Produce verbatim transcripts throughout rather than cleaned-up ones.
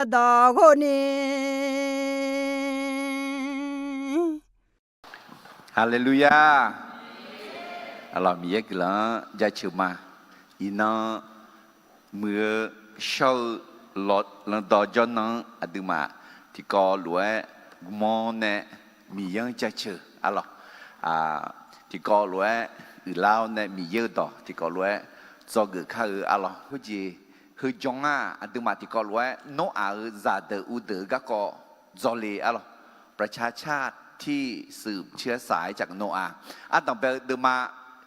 dawq ghov ni. Haleluya! Arlawq, Miqyaer guiqlanq-anr jaceuq ma. Iqnan muiq-eu shawr-eu lanqdawq jawrnan-anr aqduimaf tiqkawv lof-aer gmawr nae Miqyaer-anr jaceuq arlawq. Tiqkawv lof-aer uiqlar-awr nae Miqyaer-euq dawq tiqkawv lof-aer dzawgeuf kar-eu arlawq. Khoerjeq heu jan-aq aqduimaf tiqkawv lof-aer Noraq-euq zaqdeuq uvdeuq-eu garkawv dzawle arlawq. ประชาชาติที่สืบเชื้อสายจากโนอาห์ ardanqbae-eu deuvma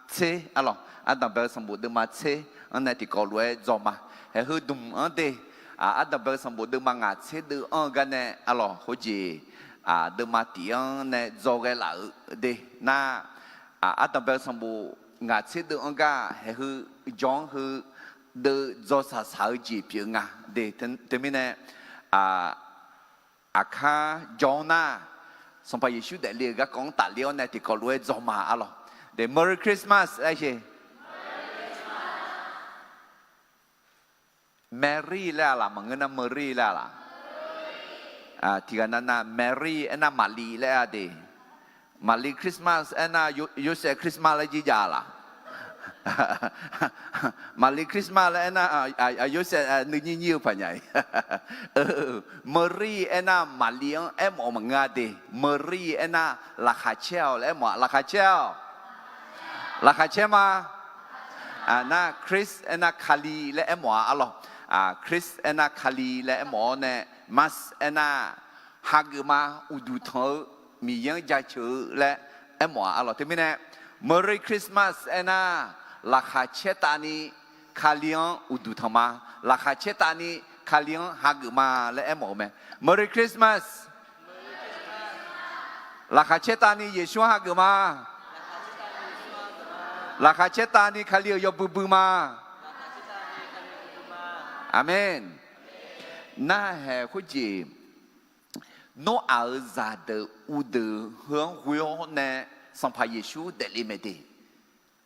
tser arlawq. Ardanqbae sanqbof deuvma tser-anr nae tiqkawv lof-aer dzaw ma. Haeq heu dmq-anr de, ardanqbae sanqbof deuvma ngaq tser deuv-anr-eu gar nae arlawq, khoerjeq deuvma tif-anr nae dzaw ghae laf-euq de nar, ardanqbae sanqbof ngaq tser deuv-anr gar haeq heu jan-anr heu deuv dzaw saqsaq-eu jeq pyeuf-eu nga de. Teumirnae aqkar jan-awr nar, Sanqpaq Yeqsur daefle-euq garkawv-anr tafler-awr nae tiqkawv lof-aer dzaw ma arlawq. De, Merry Christmas laer sheq. Mary laer-a laq, maqngeur nar Merry laer-a laq? Tiqghaq nav nar Mary aernar Maqli laer-a de. Maqli Christmas aernar Yo- Yorsaev Christmas laer jir jav laq? Maqli Christmas laer aernar Yorsaev nuinyir nyir-eu paqnya-iq. Mary aernar Maqli-anr aermawf-eu maqngeur-a de. Mary aernar laqkhaq caer-awq laer aermawf-a. Laqkhaq caer-awq. Laqkhaq caer ma. Nar Christ aernar Kali laer aermawf-a arlawq. Christ aernar Kali laer aermawf-awr nae, Mas aernar hageuf ma, uqduq tanq-eu, Miqyaer-anr jaceuq-eu laer aermawf-a arlawq. Teumirnae Merry Christmas aernar, laqkhaq caertavni Kali-anr uqduq tanq ma. Laqkhaq caertavni Kali-anr hageuf ma laer aermawf-eu mae. Merry Christmas. Laqkhaq caertavni Yeqsur-anr hageuf ma. Laqkhaq caertavni Kali-euq yawbui bui ma. Aqmeq. Narhaq khoerjeq, Noraq-euq zaqdeuq uvdeuq heu-anr ghoe-awr nae Sanqpaq Yeqsur daefle mae de.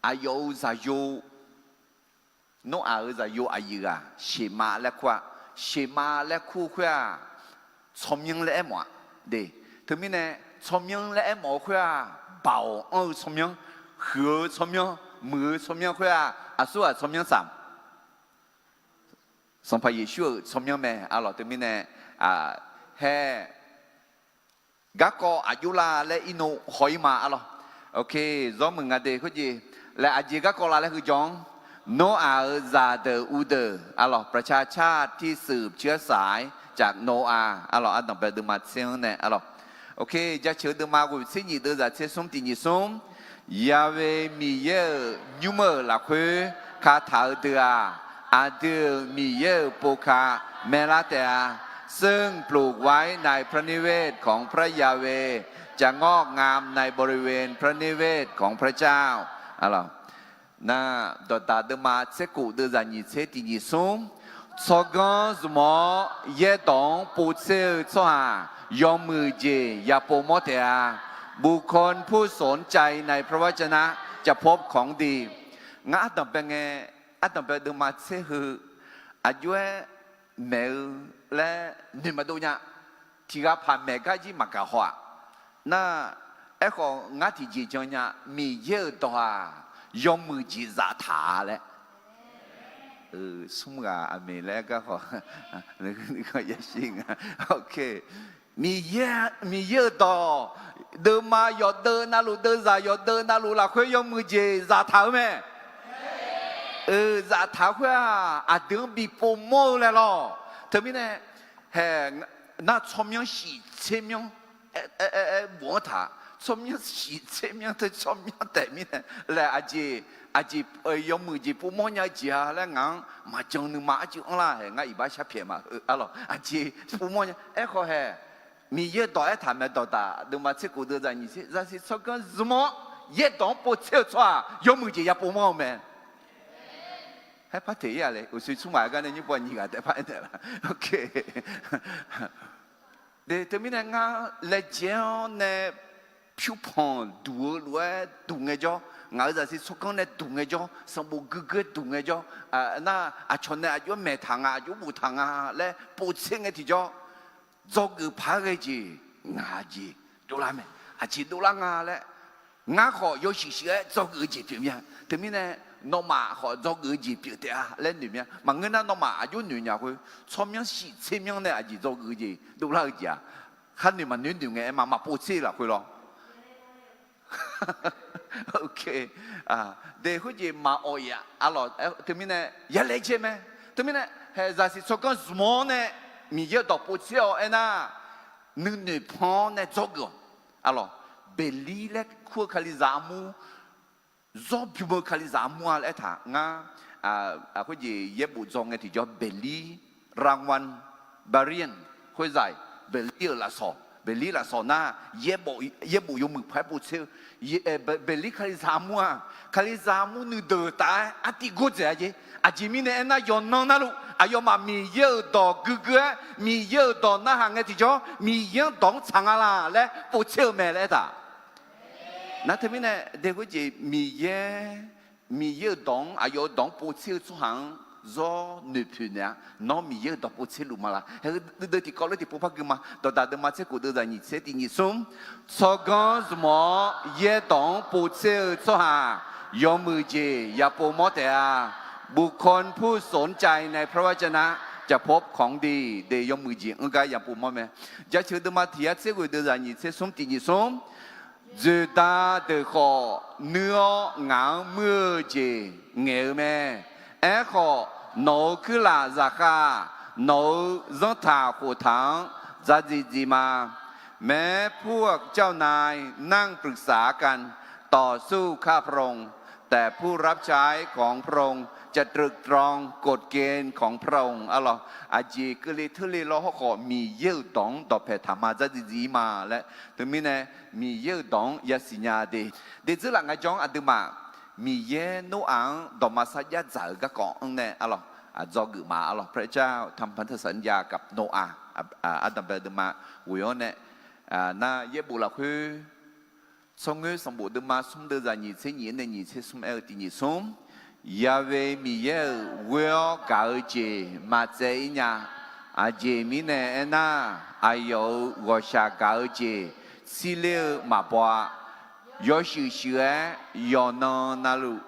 Aqyawf-euq zaqyo, Noraq-euq zaqyo aqyuif ghaq Sheqmav laer kur-a. Sheqmav laer kur-eu khoer-aq, tsawrmyanr laer aermawf-a de. Teumirnae tsawrmyanr laer aermawf-eu khoer-aq, baoq anr-eu tsawrmyanr, huiq-eu tsawrmyanr, muiq-eu tsawrmyanr khoer-aq, aqsurghaq tsawrmyanr saq Sanqpaq Yeqsur-euq tsawrmyanr mae arlawq. Teumirnae hae garkawv aqjox la laer irnov haw-ir ma arlawq. Ok, zawr muiq nga de khoerjeq. Laer aqjeq garkawv la laer heu jan-anr, Noraq-euq zaqdeuq uvdeuq arlawq, ประชาชาติที่สืบเชื้อสายจากโนอาห์ arlawq, ardanqbae deuvma tser-anr nae arlawq. Ok, jaceuq-eu deuvma ghoeq tser nyiq deuv zaq tser smr tiq nyiq smr. Yahweh Miqyaer-euq nymr-euq lafkhoer kataq-eu deuq-aq, aqdui-euq Miqyaer-euq povka maeqlar taef-a. ซึ่งปลูกไว้ในพระนิเวศของพระยาเวห์ จะงอกงามในบริเวณพระนิเวศของพระเจ้า Nar, dawqdaq deuvma tser kof deuv zaq nyiq tser tiq nyiq smr. Tsawrganr zmq-awr yaerdawq-anr povtser-eu tsawrhaq yawmuiq jeq yapov mawr taef-a. บุคคลผู้สนใจในพระวจนะจะพบของดี Ngar ardanq bae ngae, ardanq bae deuvma tser heu aqjox-aer maeq-eu laer noeq maqdov nya. Tiq ghaq paq maeq gar jir maqgaq haw-aq. Nar, aerkhawf ngar tiqjeq jan nya, Miqyaer-euq dawq-aq, yawmuiq jeq zaftaq-a laer. Smr ghaq aqmeq laer aer gar haw. Yashir nga. Ok. Miqyaer, Miqyaer-euq dawq, deuvma yawqdeuv navluf, deuvzaq yawqdeuv navluf lafkhoer yawmuiq jeq zaftaq-eu mae. Zaftaq-eu khoer-aq, aqdui-anr bi povmawr-eu laer lawr. Teumirnae, hae, nar tsawrmyanr shiq tser myanr, aer, aer, aer, bof-anr taq, tsawrmyanr shiq tser myanr teu tsawrmyanr taef mirnae laer, aqjeq, aqjeq, yawmuiq jeq povmawr nya-eu jeq-a laer ngaq-anr maqjan nuima arcuiv anrlar hae, ngar iqbax sharpyaeq ma heu arlawq, aqjeq povmawr nya. Aerkhawf hae, Miqyaer-euq dawq aertaq mae, dawqdaq deuvma tser kof deuv zaq nyiq tser zaqsiq tsawrganr zmq-awr yaerdawq-anr povtser-eu tsawrhaq yawmuiq jeq yapov mawr-eu mae. Haer par teq-ir-a le, uqshoe tsmr ghaq-eu gar nae nymr paw nyiq ghaq taef par aernaeq la. Ok. De, teumirnae ngar laejae-awr nae pyurpanq duq-eu lof-aer duq ngaejawr, Ngaq-euq zaqsiq tsawrganr nae duq ngaejawr, sanqbof guigui-aer duq ngaejawr, nar aqcawq nae aqjox-aer maeqtaq nga, aqjox boftaq nga laer povtser ngae tiqjawr, dzawgeuf paq-aer ghae jeq, ngaq jeq dovlar mae. Aqjeq dovlar nga laer, ngar khawf yawshuif shuif-aer dzawgeuf-eu jeq pyeuf mir-a. Teumirnae nawmaf khawf dzawgeuf-eu jeq pyeuf taef-a laer noeq mir-a. Maqngeur nar nawmaf aqjox noeq nya khoer, tsawrmyanr shif tser myanr nae aqjeq dzawgeuf-eu jeq dovlar-eu jeq-aq, khar noeq maqnoeq noeq ngae aer ma, maqpov tser-eu lafkhoer lawr. Dae khoerjeq maqawq-iq-a. Teumirnae ya laejae mae. Teumirnae haeq zaqsiq tsawrganr zmq-awr nae Miqyaer-euq dawq povtser-awq aernar, nuinoeq pan-awr nae dzawgeuf-awq. Aqlawq, Beqlir laer kur-eu Kalizaq armur, zawr bym-eu Kalizaq armur-a laer aertaq ngar, khoerjeq yaerbof dzaw ngae tiqjawr Beqlir, รางวัล Beqlir khoerzaq-iq, Beqlir-euq lafsawq, Beqlir lafsawq nar, yaerbof yawmuiq paq-aer povtser-eu, Beqlir Kalizaq armur-aq, Kalizaq armur nuideuq taf-aer artiv gordzaeq-a jeq. Aqjeq mirnae aernar, yawqnan navluf aqyawfmaf Miqyaer-euq dawq guigui-aer, Miqyaer-euq dawq narhaq ngae tiqjawr, Miqyaer-anr dawq-anr tsaq nga laq laer povtser-eu mae laer aertaq. Nar teumirnae dae khoerjeq Miqyaer, Miqyaer-euq dawq-anr, aqyawf-euq dawq-anr povtser-eu tsawrhaq-anr zawr noeqpoeq naeq-a. Nawr Miqyaer-euq dawq povtser luf ma laq? Haeq-eu deuvdeuv tiqkawv ler tiqpov par gui ma. Dawqdaq deuvma tser khof deuv zaqnyiq tser tiq nyiq smr. Tsawrganr zmq-awr yaerdawq-anr povtser-eu tsawrhaq, yawmuiq jeq yapov mawr taef-a. บุคคลผู้สนใจในพระวจนะจะพบของดี de yawmuiq jeq-anr gar yapov mawr mae. Jaceuq deuvma tiq yar tser ghoeq deuv zaqnyiq tser smr tiq nyiq smr. Dzoeqda deuq khawf nuir-awr ngaq-anr muir-eu jeq ngaeq-eu mae. Aerkhawf, nawq-euq kuirlaf zaqkhav-aq, nawq-euq zanrtaq khoftaq-anr dzardziv dziv ma. แม้พวกเจ้านายนั่งปรึกษากัน ต่อสู้ข้าพระองค์ แต่ผู้รับใช้ของพระองค์จะตรึกตรองกฎเกณฑ์ของพระองค์ Arlawq, aqjeq keuvle teurle lawr hawrkhawf Miqyaer-euq dawq-anr dawqpaeq taq ma, dzardziv dziv ma laer. Teumirnae Miqyaer-euq dawq-anr yasiq nya de. Dedzeur laf ngaejawr-anr aqduimaf Miqyaer Noraq-anr dawqma sarjax dzaq-euq garkawv-anr nae arlawq, dzawgeuf ma arlawq. พระเจ้าทำพันธสัญญากับโนอาห์ ardanqbae deuvma ghoe-awr nae, nar yaerbof lafkhoer tsawrngoer sanqbof deuvma smr deuv zaqnyiq tser nyiq-anr nae nyiq tser smr aer-eu tiq nyiq smr. Ya'we Miqyaer-euq ghoer-awr gaq-eu jeq maqtsaev-ir nya. Aqjeq mirnae aernar, aqyawf-euq ghawqshaq gaq-eu jeq tsirler-eu maqbaw-a. Yawshuif shuif-aer yawqnan navluf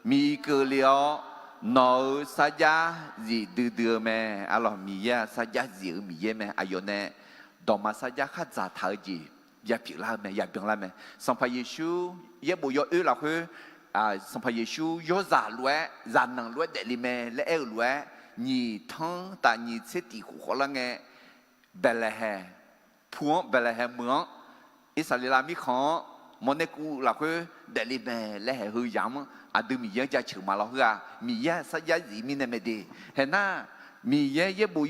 miqkeuv le-awr, nawq-euq sarjax zif duidui-eu mae. Arlawq, Miqyaer-aq sarjax zif-eu Miqyaer mae. Aqyawf nae dawqma sarjax khardzaq taq-eu jeq yapyeuf lar-eu mae, yabyan lar mae. Sanqpaq Yeqsur yaerbof yawoer lafkhoer, Sanqpaq Yeqsur yawrzaq lof-aer, zaqnanq lof-aer daefle mae laer aer-eu lof-aer, nyiq tanr taf nyiq tser tiq khof khawf lar ngae, Baeqlaeqhaeq pu-anr, Baeqlaeqhaeq meuq-anr, Irsaqleqlav mirkhanq-anr mawrnae kuv lafkhoer daefle mae laer haeq heu yamq-anr aqdui Miqyaer-anr jaceuq ma lawr. Heu-aq Miqyaer-aq sarjax zif mirnae mae de. Haeq nar, Miqyaer yaerbof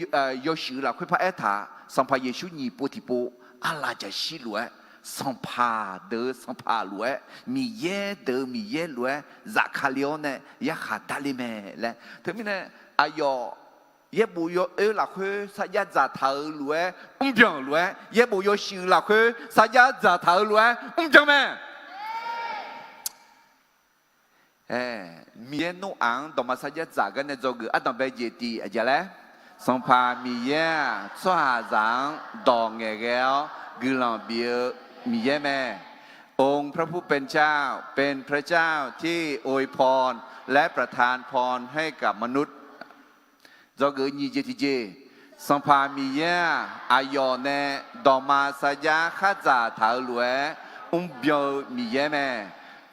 yawshuif lafkhoer par aertaq, Sanqpaq Yeqsur nyiq pov tiqpov arlaf jaqshir lof-aer, Sanqpaq deuq-eu Sanqpaq lof-aer, Miqyaer deuq-eu Miqyaer lof-aer zafkale-awr nae yarkhaq darle mae laer. Teumirnae aqyawf yaerbof yawoer lafkhoer sarjax dzaqtaq-euq lof-aer mrbyan-euq lof-aer, yaerbof yawshuif lafkhoer sarjax dzaqtaq-euq lof-aer mrbyan mae. Miqyaer Noraq-anr dawqma sarjax dzaq gar nae dzawgeuf ardanqbae jeq tiq aqjeq laer, Sanqpaq Miqyaer-aq, tsawrhaqzaq-anr dawq ngaeqghae-awr guiqlanq bif-eu Miqyaer mae. องค์พระผู้เป็นเจ้า เป็นพระเจ้าที่อวยพรและประทานพรให้กับมนุษย์ Dzawgeuf nyiq jeq tiqjeq, Sanqpaq Miqyaer-aq, aqyawf nae dawqma sarjax khardzaq taq-eu lof-aer mrbyan-eu Miqyaer mae.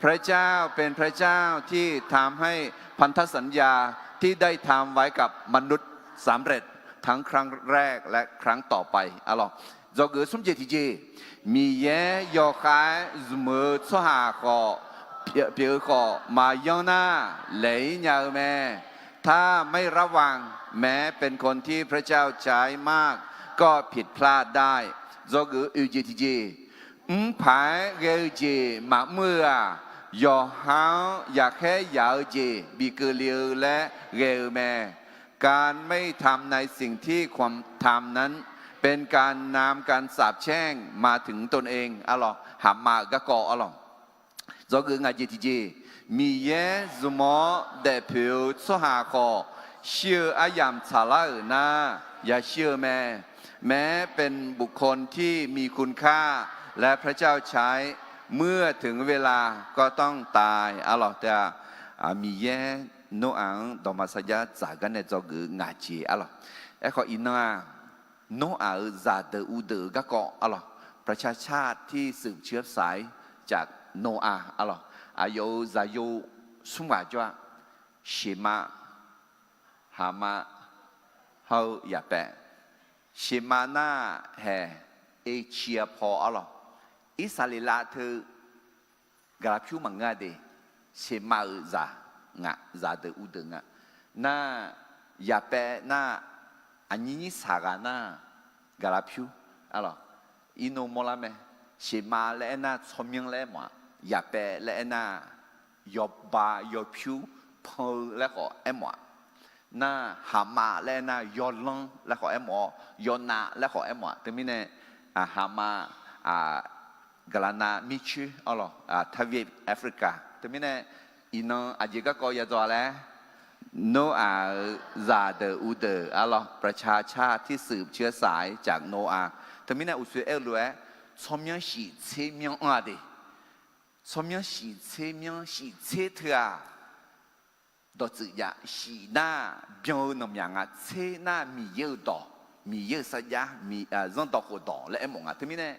พระเจ้าเป็นพระเจ้าที่ทำให้พันธสัญญาที่ได้ทำไว้กับมนุษย์สำเร็จทั้งครั้งแรกและครั้งต่อไป Arlawq, dzawgeuf smr jeq tiqjeq, Miqyaer yawkhav-aer zmq-eu tsawrhaq khawf, pyeuf-eu khawf maqyanr nar, laeq-ir nya-eu mae. ถ้าไม่ระวัง แม้เป็นคนที่พระเจ้าใช้มาก ก็ผิดพลาดได้ Dzawgeuf oeq jeq tiqjeq, mr paq-aer ghae-eu jeq maqmr-eu-aq, yawqha-anr yaqkhaer yaq-eu jeq bikeuv le-eu laer ghae-eu mae. การไม่ทำในสิ่งที่ควรทำนั้น เป็นการนำการสาปแช่งมาถึงตนเอง Arlawq, haqma-euq garkawv arlawq. Dzawgeuf ngaq jeq tiqjeq, Miqyaer zmq-awr daefpoeq-eu tsawrhaq khawf, shir-eu aryamq tsaqlar-euq nar, yashir-eu mae. แม้เป็นบุคคลที่มีคุณค่า และพระเจ้าใช้ เมื่อถึงเวลาก็ต้องตาย arlawq. Teu-aq, Miqyaer Noraq-anr dawqma sarjax dzaq gar nae dzawgeuf-eu ngaq jeq arlawq. Aerkhawf iqnan-aq, Noraq-euq zaqdeuq uvdeuq-eu garkawv arlawq, ประชาชาติที่สืบเชื้อสายจากโนอาห์ arlawq, aqyawf-euq zaqyo smr ghaq jawr-a, Seqmav, Haqmav, hawr-eu Yaqpaev. Seqmav nar haeq Erciav paw arlawq, Irsaqleqlav teu gaqlaq pyur maqngeur-a de. Seqmav-euq zaq nga, zaqdeuq uvdeuq nga. Nar, Yaqpaev nar, aqnyir nyir saq ghaq nar, gaqlaq pyur arlawq, irnov mawrlar mae. Seqmav laer aernar tsawrmyanr laer aermawf-aq, Yaqpaev laer aernar yawba yawpyur pan-eu laer khawf aermawf-aq, nar, Haqmav laer aernar yawlanr laer khawf aermawf-awr, yawnav laer khawf aermawf-aq. Teumirnae, Haqmav, gaqlaqnav mircoer arlawq, ทวีปแอฟริกา. Teumirnae, iqnan aqjeq garkawv yadzaw laer, Noraq-euq zaqdeuq uvdeuq arlawq, ประชาชาติที่สืบเชื้อสายจากโนอาห์. Teumirnae uqshoe aer-eu lof-aer, tsawrmyanr shiqtser myanr anr-a de. Tsawrmyanr shiqtser myanr shiqtser teu-aq, dawqtsuif jav. Shiq nar byan-eu nanqmyaq nga, tser nar Miqyaer-euq dawq, Miqyaer-euq sarjax, zanrdawq khofdawq laer aermawf nga. Teumirnae,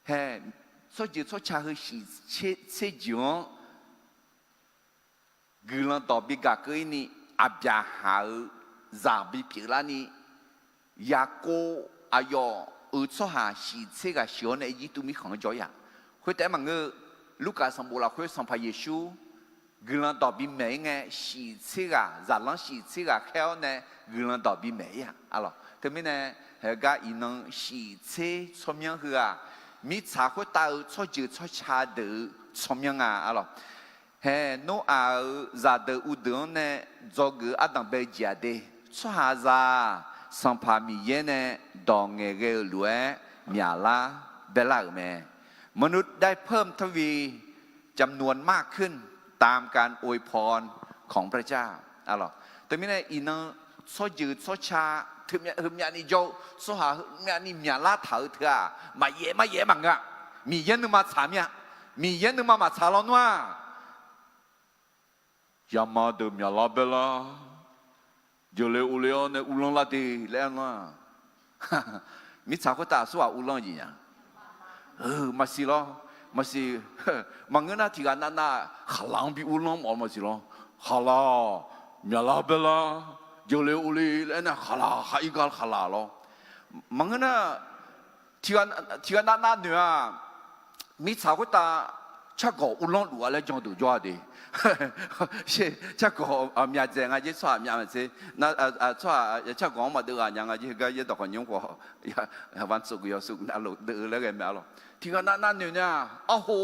hae, tsawrjeuq tsawrca heu shiqtser jeuq-anr guiqlanq dawq bi gaq keuv-ir ni, aqbyaqhaq-euq zaq bipyeuf larni, Yaqkov aqyawf-euq tsawrhaq shiqtser ghaq sheuq-awr nae Irjirtuv mirkhanq-anr jawr-ir-aq. Khoertaef-aer maqngeur-eu, Lurkaf sanqbof lafkhoer Sanqpaq Yeqsur guiqlanq dawq bimaeq-ir ngae, shiqtser ghaq, zaqlanr shiqtser ghaq khaer-awr nae guiqlanq dawq bimaeq-ir-aq, arlawq. Teumirnae, heugar iqnan shiqtser tsawrmyanr heu-aq, mirtsaq khoertav-eu tsawrjeuq tsawrca deuq-eu tsawrmyanr nga, arlawq. Hae, Noraq-euq zaqdeuq uvdeuq-anr nae dzawgeuf-eu ardanq bae-eu jeq-aq de, tsawrhaqzaq-aq, Sanqpaq Miqyaer nae dawq ngaeqghae-eu lof-aer myaqlar baelar-euq mae. มนุษย์ได้เพิ่มทวี จำนวนมากขึ้น ตามการอวยพรของพระเจ้า arlawq. Teumirnae iqnan tsawrjeuq tsawrca teu heumyavni jawr-eu tsawrhaq heumyavni myaqlar taq-eu teu-aq, maqyaef maqyaef maqngeur-a. Miqyaer nuima tsaq mir-a. Miqyaer nuima maqtsaq lawnmr-aq, yama deuq myaqlar baerlar, jeuqle uvle-awr nae uvlanr lar de laer aer nar, mirtsaq khoertav aqsurghaq uvlanr jeq nya. Maqsiq lawr, maqsiq. Maqngeur nar tiqghaq navnav khaqlaq-anr bi uvlanr mawf-eu maqsiq lawr. Khaqlaq-awq, myaqlar baerlar, jeuqle uvle laer aer nar khaqlaq khaq-ir gar khaqlaq lawr. Maqngeur nar, tiqghaq navnav noeq-aq, mirtsaq khoertav cargawq uvlanr luf-a laer jan duq jawr-a de. Cargawq myaqdzaeq nga jer, tsawrhaq myavmaqtser, tsawrhaq cargawq-anr maqdeuv ghaq nya nga jer, heugar yaerdawq khawf nymr khawf, vanqtsof guiq yawsuf navluf deuv-eu laer ghae mae, arlawq. Tiqghaq navnav noeq nar-aq, arho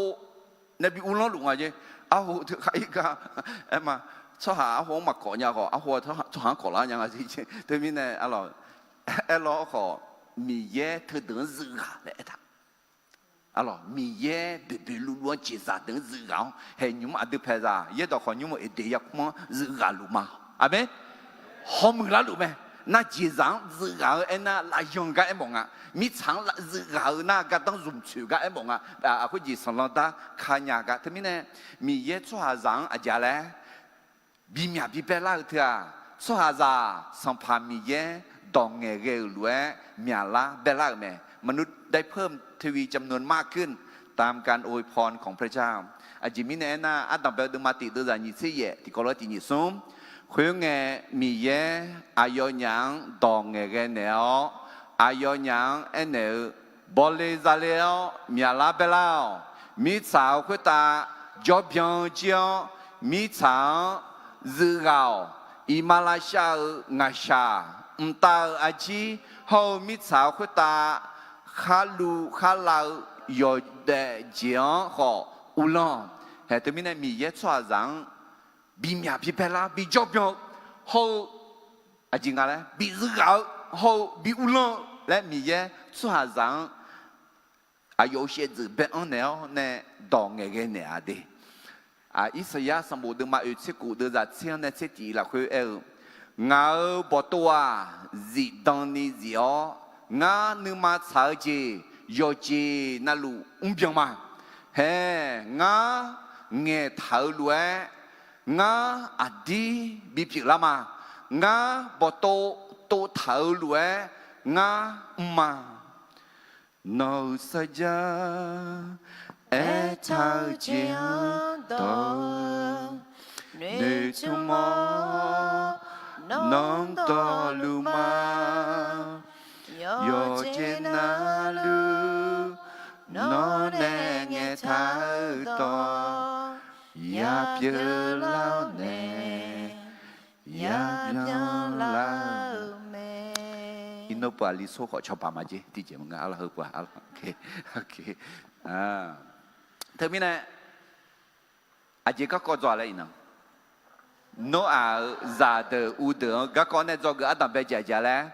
nae bi uvlanr luf nga jer. Arho teu khaq-ir gar aer ma. Tsawrhaq arho-anr maqkawf nya khawf, arho tsawrhaq-anr kawf lar nya nga jer. Teumirnae, arlawq, aerlawr khawf, Miqyaer teudeuq-anr zuif ghaq laer aertaq. Arlawq, Miqyaer boeqboeq luvluv-anr jeqzaq deuq-anr zuif ghaq-awr, haeq nymq-mr aqdui paeqzaq yaerdawq khawf nymr-eu Eqdeq yarkmr-anr zuif ghaq luf ma. Aqmeq. Hawmuiq larluf mae. Nar jeqzaq-anr zuif ghaq-eu aernar lafyan gar aermawf nga. Mirtsaq-anr zuif ghaq-eu nar gardanr zmq tsoeq gar aermawf nga. Khoerjeq sanqlanr dar kanya gar. Teumirnae, Miqyaer tsawrhaqzaq-anr aqjeq laer bimyaq bibae lar-eu teu-aq, tsawrhaqzaq Sanqpaq Miqyaer dawq ngaeqghae-euq lof-aer myaqlar baelar-euq mae. มนุษย์ได้เพิ่มทวีจำนวนมากขึ้น ตามการอวยพรของพระเจ้า Aqjeq mirnae aernar, ardanqbae-eu deuvma tiq deuvzaq nyiq tser yaef tiqkawv lof-aer tiq nyiq smr. Khoerngae, Miqyaer aqyawfnyaf-anr dawq ngaeqghae naeq-awr, aqyawfnyaf-anr aernaeq-eu, Bawle zale-awr myaqlar baelar-awq. Mirtsaq-eu khoertav jawrbyan-eu jir-awr, mirtsaq-anr zuif ghaq-awq. Iqmalavshav-eu ngaqshaq, mqtav-eu arjir hawr-eu mirtsaq-eu khoertav kharluv kharlav-eu yawdaef jeq-anr khawf uvlanr-awq. Haeq teumirnae Miqyaer tsawrhaqzaq-anr bimyaq bibae lar bijawr byan-eu hawr-eu, aqjeq nga laer bizuiv ghaq-eu hawr-eu bi uvlanr-eu laer Miqyaer tsawrhaqzaq-anr aqyawf-euq shaevdzeuf bae-anr naeq-awr nae dawq ngaeqghae naeq-a de. Irsaqyar sanqbof deuvma oeq tser khof deuvzaq tser-anr nae tser tif lafkhoer aer-eu, Ngaq-euq bawqtov-aq, zifdan ni zif-awr, ngar nuima tsaq-eu jeq yawqjeq navluf mrbyan ma. Hae, ngar ngaeqtaq-eu lof-aer, ngar aqdir bipyeuf lar ma. Ngar bawqtov tovtaq-eu lof-aer, ngar mr ma. Nawq-euq sarjax aertaq-eu jeq-anr dawq-eu, noeqtmq-awr nawq-anr dawqluf ma. Yawqjeq navluf nawr nae ngaeqtaq-eu dawq, yapyeuf lar-awr nae, yapyeuf lar-eu mae. Iqnan pov-aq, lisor khawf cawba maqjer tiqjeq maqnga, arlawr heu pov-aq, arlawr. Teumirnae, aqjeq garkawv dzaw laer iqnan, Noraq-euq zaqdeuq uvdeuq-anr garkawv nae dzawgeuf ardanqbae jaqjaq laer,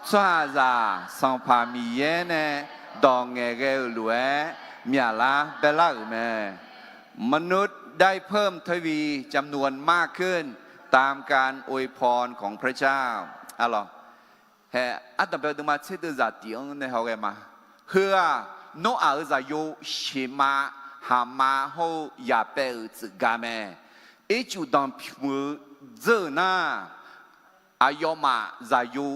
tsawrhaqzaq Sanqpaq Miqyaer nae dawq ngaeqghae-euq lof-aer myaqlar baelar-euq mae. มนุษย์ได้เพิ่มทวี จำนวนมากขึ้น ตามการอวยพรของพระเจ้า Arlawr, hae, ardanqbae deuvma tser deuv zaqtif-anr nae hawghae ma. Heu-aq, Noraq-euq zaqyo sheqma haqma hawr-eu yaqpaev-euq tsuif ga mae. Ircuf danqpymq-eu dzeur-euq nar, aqyawfmaf zaqyo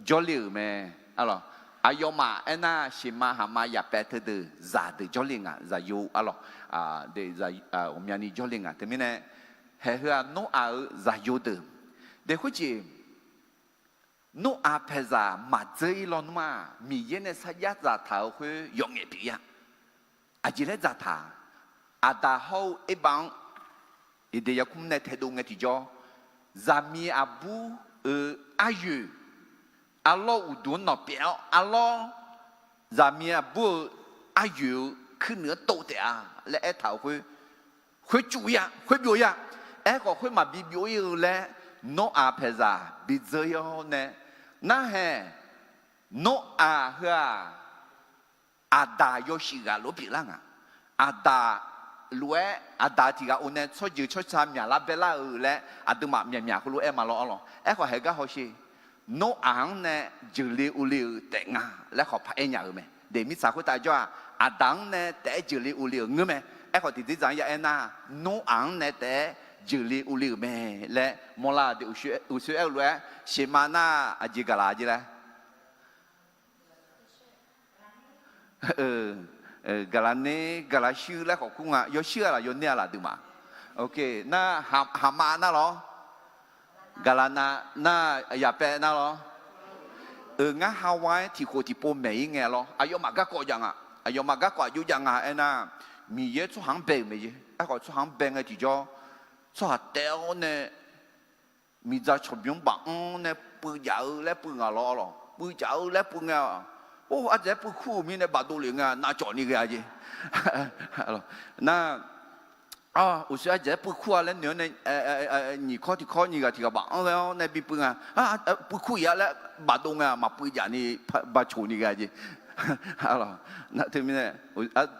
jawrle-euq mae. Aqyawfmaf aernar, sheqma haqma yaqpaev teudeuq zaqdeuq jawrle nga, zaqyo, arlawr, ghawqmyani jawrle nga. Teumirnae, hae, heu-aq, Noraq-euq zaqyo deuq, de khoerjeq Noraq paeqzaq maqdzeur-ir lawnmr-aq, Miqyaer nae sarjax dzaqtaq-euq khoer yawf ngaef pyeuf-ir-a. Aqjeq laer dzaqtaq-a? Aqdaq hawr-eu erbav-anr Eqdeq yarkmr nae taedov ngae tiqjawr, zaqmiq aqbur-euq aryoeq, arlawr uqduq-anr nawq pyaeq-awr, arlawr zaqmiq aqbur-euq aryoeq-euq kuirnuiq-anr tov taef-a laer aertaq-euq khoer, khoer cuf-ir-a, khoer byov-ir-a. Aerkhawf, khoer maqbi byov-ir-eu laer Noraq paeqzaq bidzeur-ir-awr nae, narhae, Noraq heu-aq, aqdaq yawshuif ghaq lof-aer pyeuflar nga. Aqdaq lof-aer, aqdaq tiq ghaq-o nae tsawrjeuq tsawrca myaqlar baelar-eu laer aqduimaf myaqmyaq heulof-aer ma lawr, arlawr. Aerkhawf, haeq gar hawsher, Noraq-anr nae jeuqle uvle-euq taef nga laer khawf paq-aer nya-euq mae. De, mirtsaq khoertav jawr-aq, aqdaq-anr nae taef-aer jeuqle uvle-euq ngeur mae. Aerkhawf, tiqdzer dzaq-anr ya aernar, Noraq-anr nae taef-aer jeuqle uvle-euq mae laer mawrlar-eu de. Uqshoe aer-eu lof-aer sheqma nar aqjeq gaqlaq jeq laer gaqlaq ner, gaqlaq shuir laer khawf kur nga. Yawshuir-a laf, yawner-a laf, aqduimaf? Nar, haqma nar lawr, gaqlaq nav nar, yaqpaev nar lawr. Euq, ngar hawa-aer tiqkhof tiqpov maeq-ir ngae lawr, aqyawfmaf garkawv jav nga. Aqyawfmaf garkawv aqjox jav nga aernar, Miqyaer tsawrhaq-anr bae-euq mae jeq. Aerkhawf, tsawrhaq-anr bae ngae tiqjawr, tsawrhaq taef-awr nae miqdzaq cawqbymr baf-anr nae puiv jaf-eu laer puiv nga lawr, arlawr. Puiv jaf-eu laer puiv ngae-aq, or, ardzaeq-aer puiv kur-euq mirnae bafdov lef ngae-aq, navcawv ni ghae-a jeq. Nar, uqshoe ardzaeq-aer puiv kur-a laer noeq-awr nae, nyiq kawr tiq kawr nyiq ghaq tiq ghaq baf-anr ghae-awr nae bi puiv nga. Puiv kur-ir-a laer bafdov ngae-aq, maqpuiv jaf ni, bacawq ni ghae-a jeq. Nar teumirnae,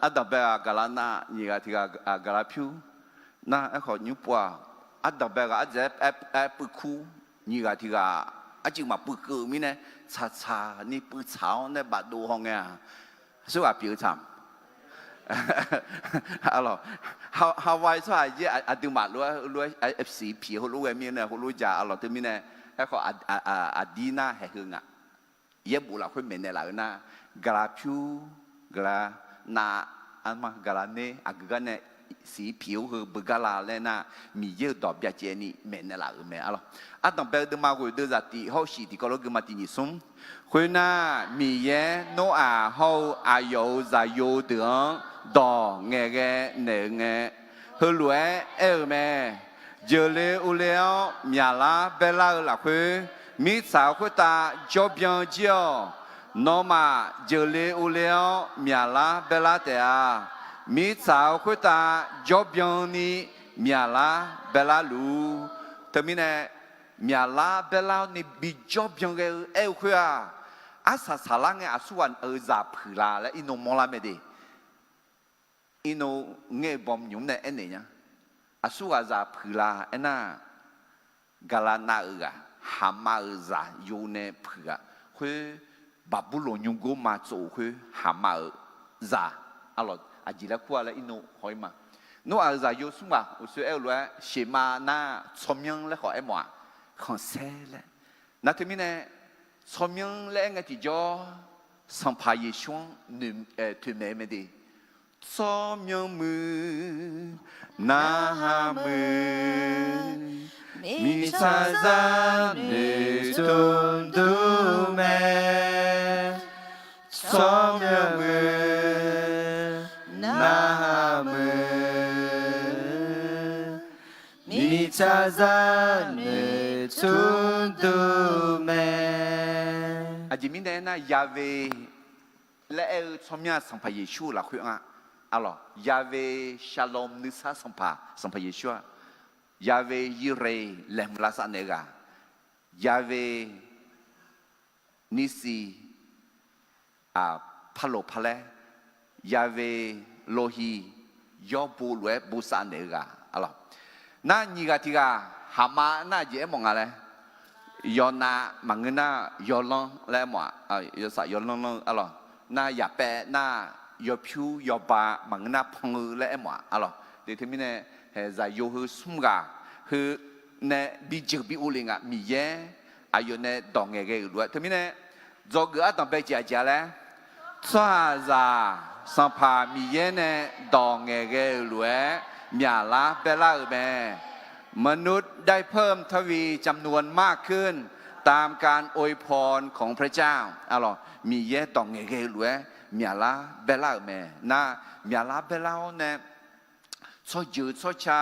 ardanqbae ghaq gaqlaq nav, nyiq ghaq tiq ghaq gaqlaq pyur. Nar, aerkhawf, nymr pov-aq, ardanqbae ghaq ardzaeq-aer puiv kur, nyiq ghaq tiq ghaq arcuiv maqpuiv keuv-eu mirnae, tsaqtsaq ni puiv tsaq-awr nae bafdov haw ngae-aq, aqsurghaq pyeuf-eu tsaq. Hawaii tsawrhaq yaer aqduimaf lof-aer lof-aer siq piq heulof ghae mirnae heulof ja, arlawr, teumirnae, aerkhawf, aqdir nar haeq heu nga. Yaerbof lafkhoer maeqnaeq laf-eu nar, gaqlaq pyur, gaqlaq nav, arma gaqlaq ner, aqgeu gar nae siq piq-awr heu beugar la laer nar, Miqyaer-euq dawq byacaevni maeqnaeq laf-euq mae, arlawr. Ardanqbae-eu deuvma ghoeq deuv zaqtif hawr-eu shiq tiqkawv lof geu ma tiq nyiq smr. Khoernar, Miqyaer Noraq hawr-eu aqyawf-euq zaqyo deuq-anr dawq ngaeqghae naeq-eu ngae, heulof-aer aer-eu mae. Jeuqle uvle-awr myaqlar baerlar-eu lafkhoer, mirtsaq khoertav jawrbyan jir-awq. Nawmaf jeuqle uvle-awr myaqlar baerlar taef-a. Mirtsaq-eu khoertav jawrbyan ni myaqlar baerlar luf-ur. Teumirnae, myaqlar baerlar-awr ni bijawr byan ghae-eu aer-eu khoer-aq, arsaq saqlar ngae aqsurghaq-euq zaq puiq la laer irnov mawrlar mae de. Irnov ngae-eu bawm nymq nae aernaeq nya. Aqsurghaqzaq puiq la aernar, gaqlaqnav-euq ghaq, haqma-euq zaqyo nae puiq ghaq khoer, Baqburloq nymrgor ma tsov-euq khoer haqma-euq zaq, aqlawq aqjeq laer kur-a laer irnov haw-ir ma. Nmr-aq-euq zaqyo smr ghaq uqshoe aer-eu lof-aer, sheqma nar tsawrmyanr laer khawf aermawf-aq, khanqsaer laer. Nar teumirnae, tsawrmyanr laer aer ngae tiqjawr, Sanqpaq Yeqsur-anr noeq, toeqmaeq-eu mae de. Tsawrmyanr muiq, narhaq muiq, mirtsaqzaq noeqtmq dur mae. Tsawrmyanr muiq, narhaq muiq, mirtsaqzaq noeqtmq dur mae. Aqjeq mirnae aernar, Yahweh laer aer-eu tsawrmyanr-aq Sanqpaq Yeqsur-euq lafkhoer nga. Aqlawq, Yahweh Shalom nuisar Sanqpaq, Sanqpaq Yeqsur-aq, Yahweh Yireh laeqhmq lavsav naeq-eu ghaq, Yahweh Nissi, paqloq paqlaer, Yahweh Rohi, yawr bo lof-aer bosav naeq-eu ghaq, aqlawq. Nar nyiq ghaq tiq ghaq, haqma nar aqjeq aermawf nga laer, yawnav maqngeur nar yawlanr laer aermawf-aq, yawsaf yawlanr lanr-eu, aqlawq. Nar yaqpaev nar yawpyur yawba maqngeur nar pan-eu laer aermawf-aq, aqlawq. De teumirnae, haeq zaqyo heu smr ghaq heu nae bijeuq bi ov le nga, Miqyaer aqyawf nae dawq ngaeqghae-euq lof-aer. Teumirnae, dzawgeuf ardanq bae jeq aqjeq-a laer, tsawrhaqzaq Sanqpaq Miqyaer nae dawq ngaeqghae-euq lof-aer myaqlar baerlar-euq mae. มนุษย์ได้เพิ่มทวีจำนวนมากขึ้น ตามการอวยพรของพระเจ้า Aqlawq, Miqyaer dawq ngaeqghae-eu lof-aer myaqlar baerlar-euq mae. Nar myaqlar baerlar-awr nae, tsawrjeuq tsawrca,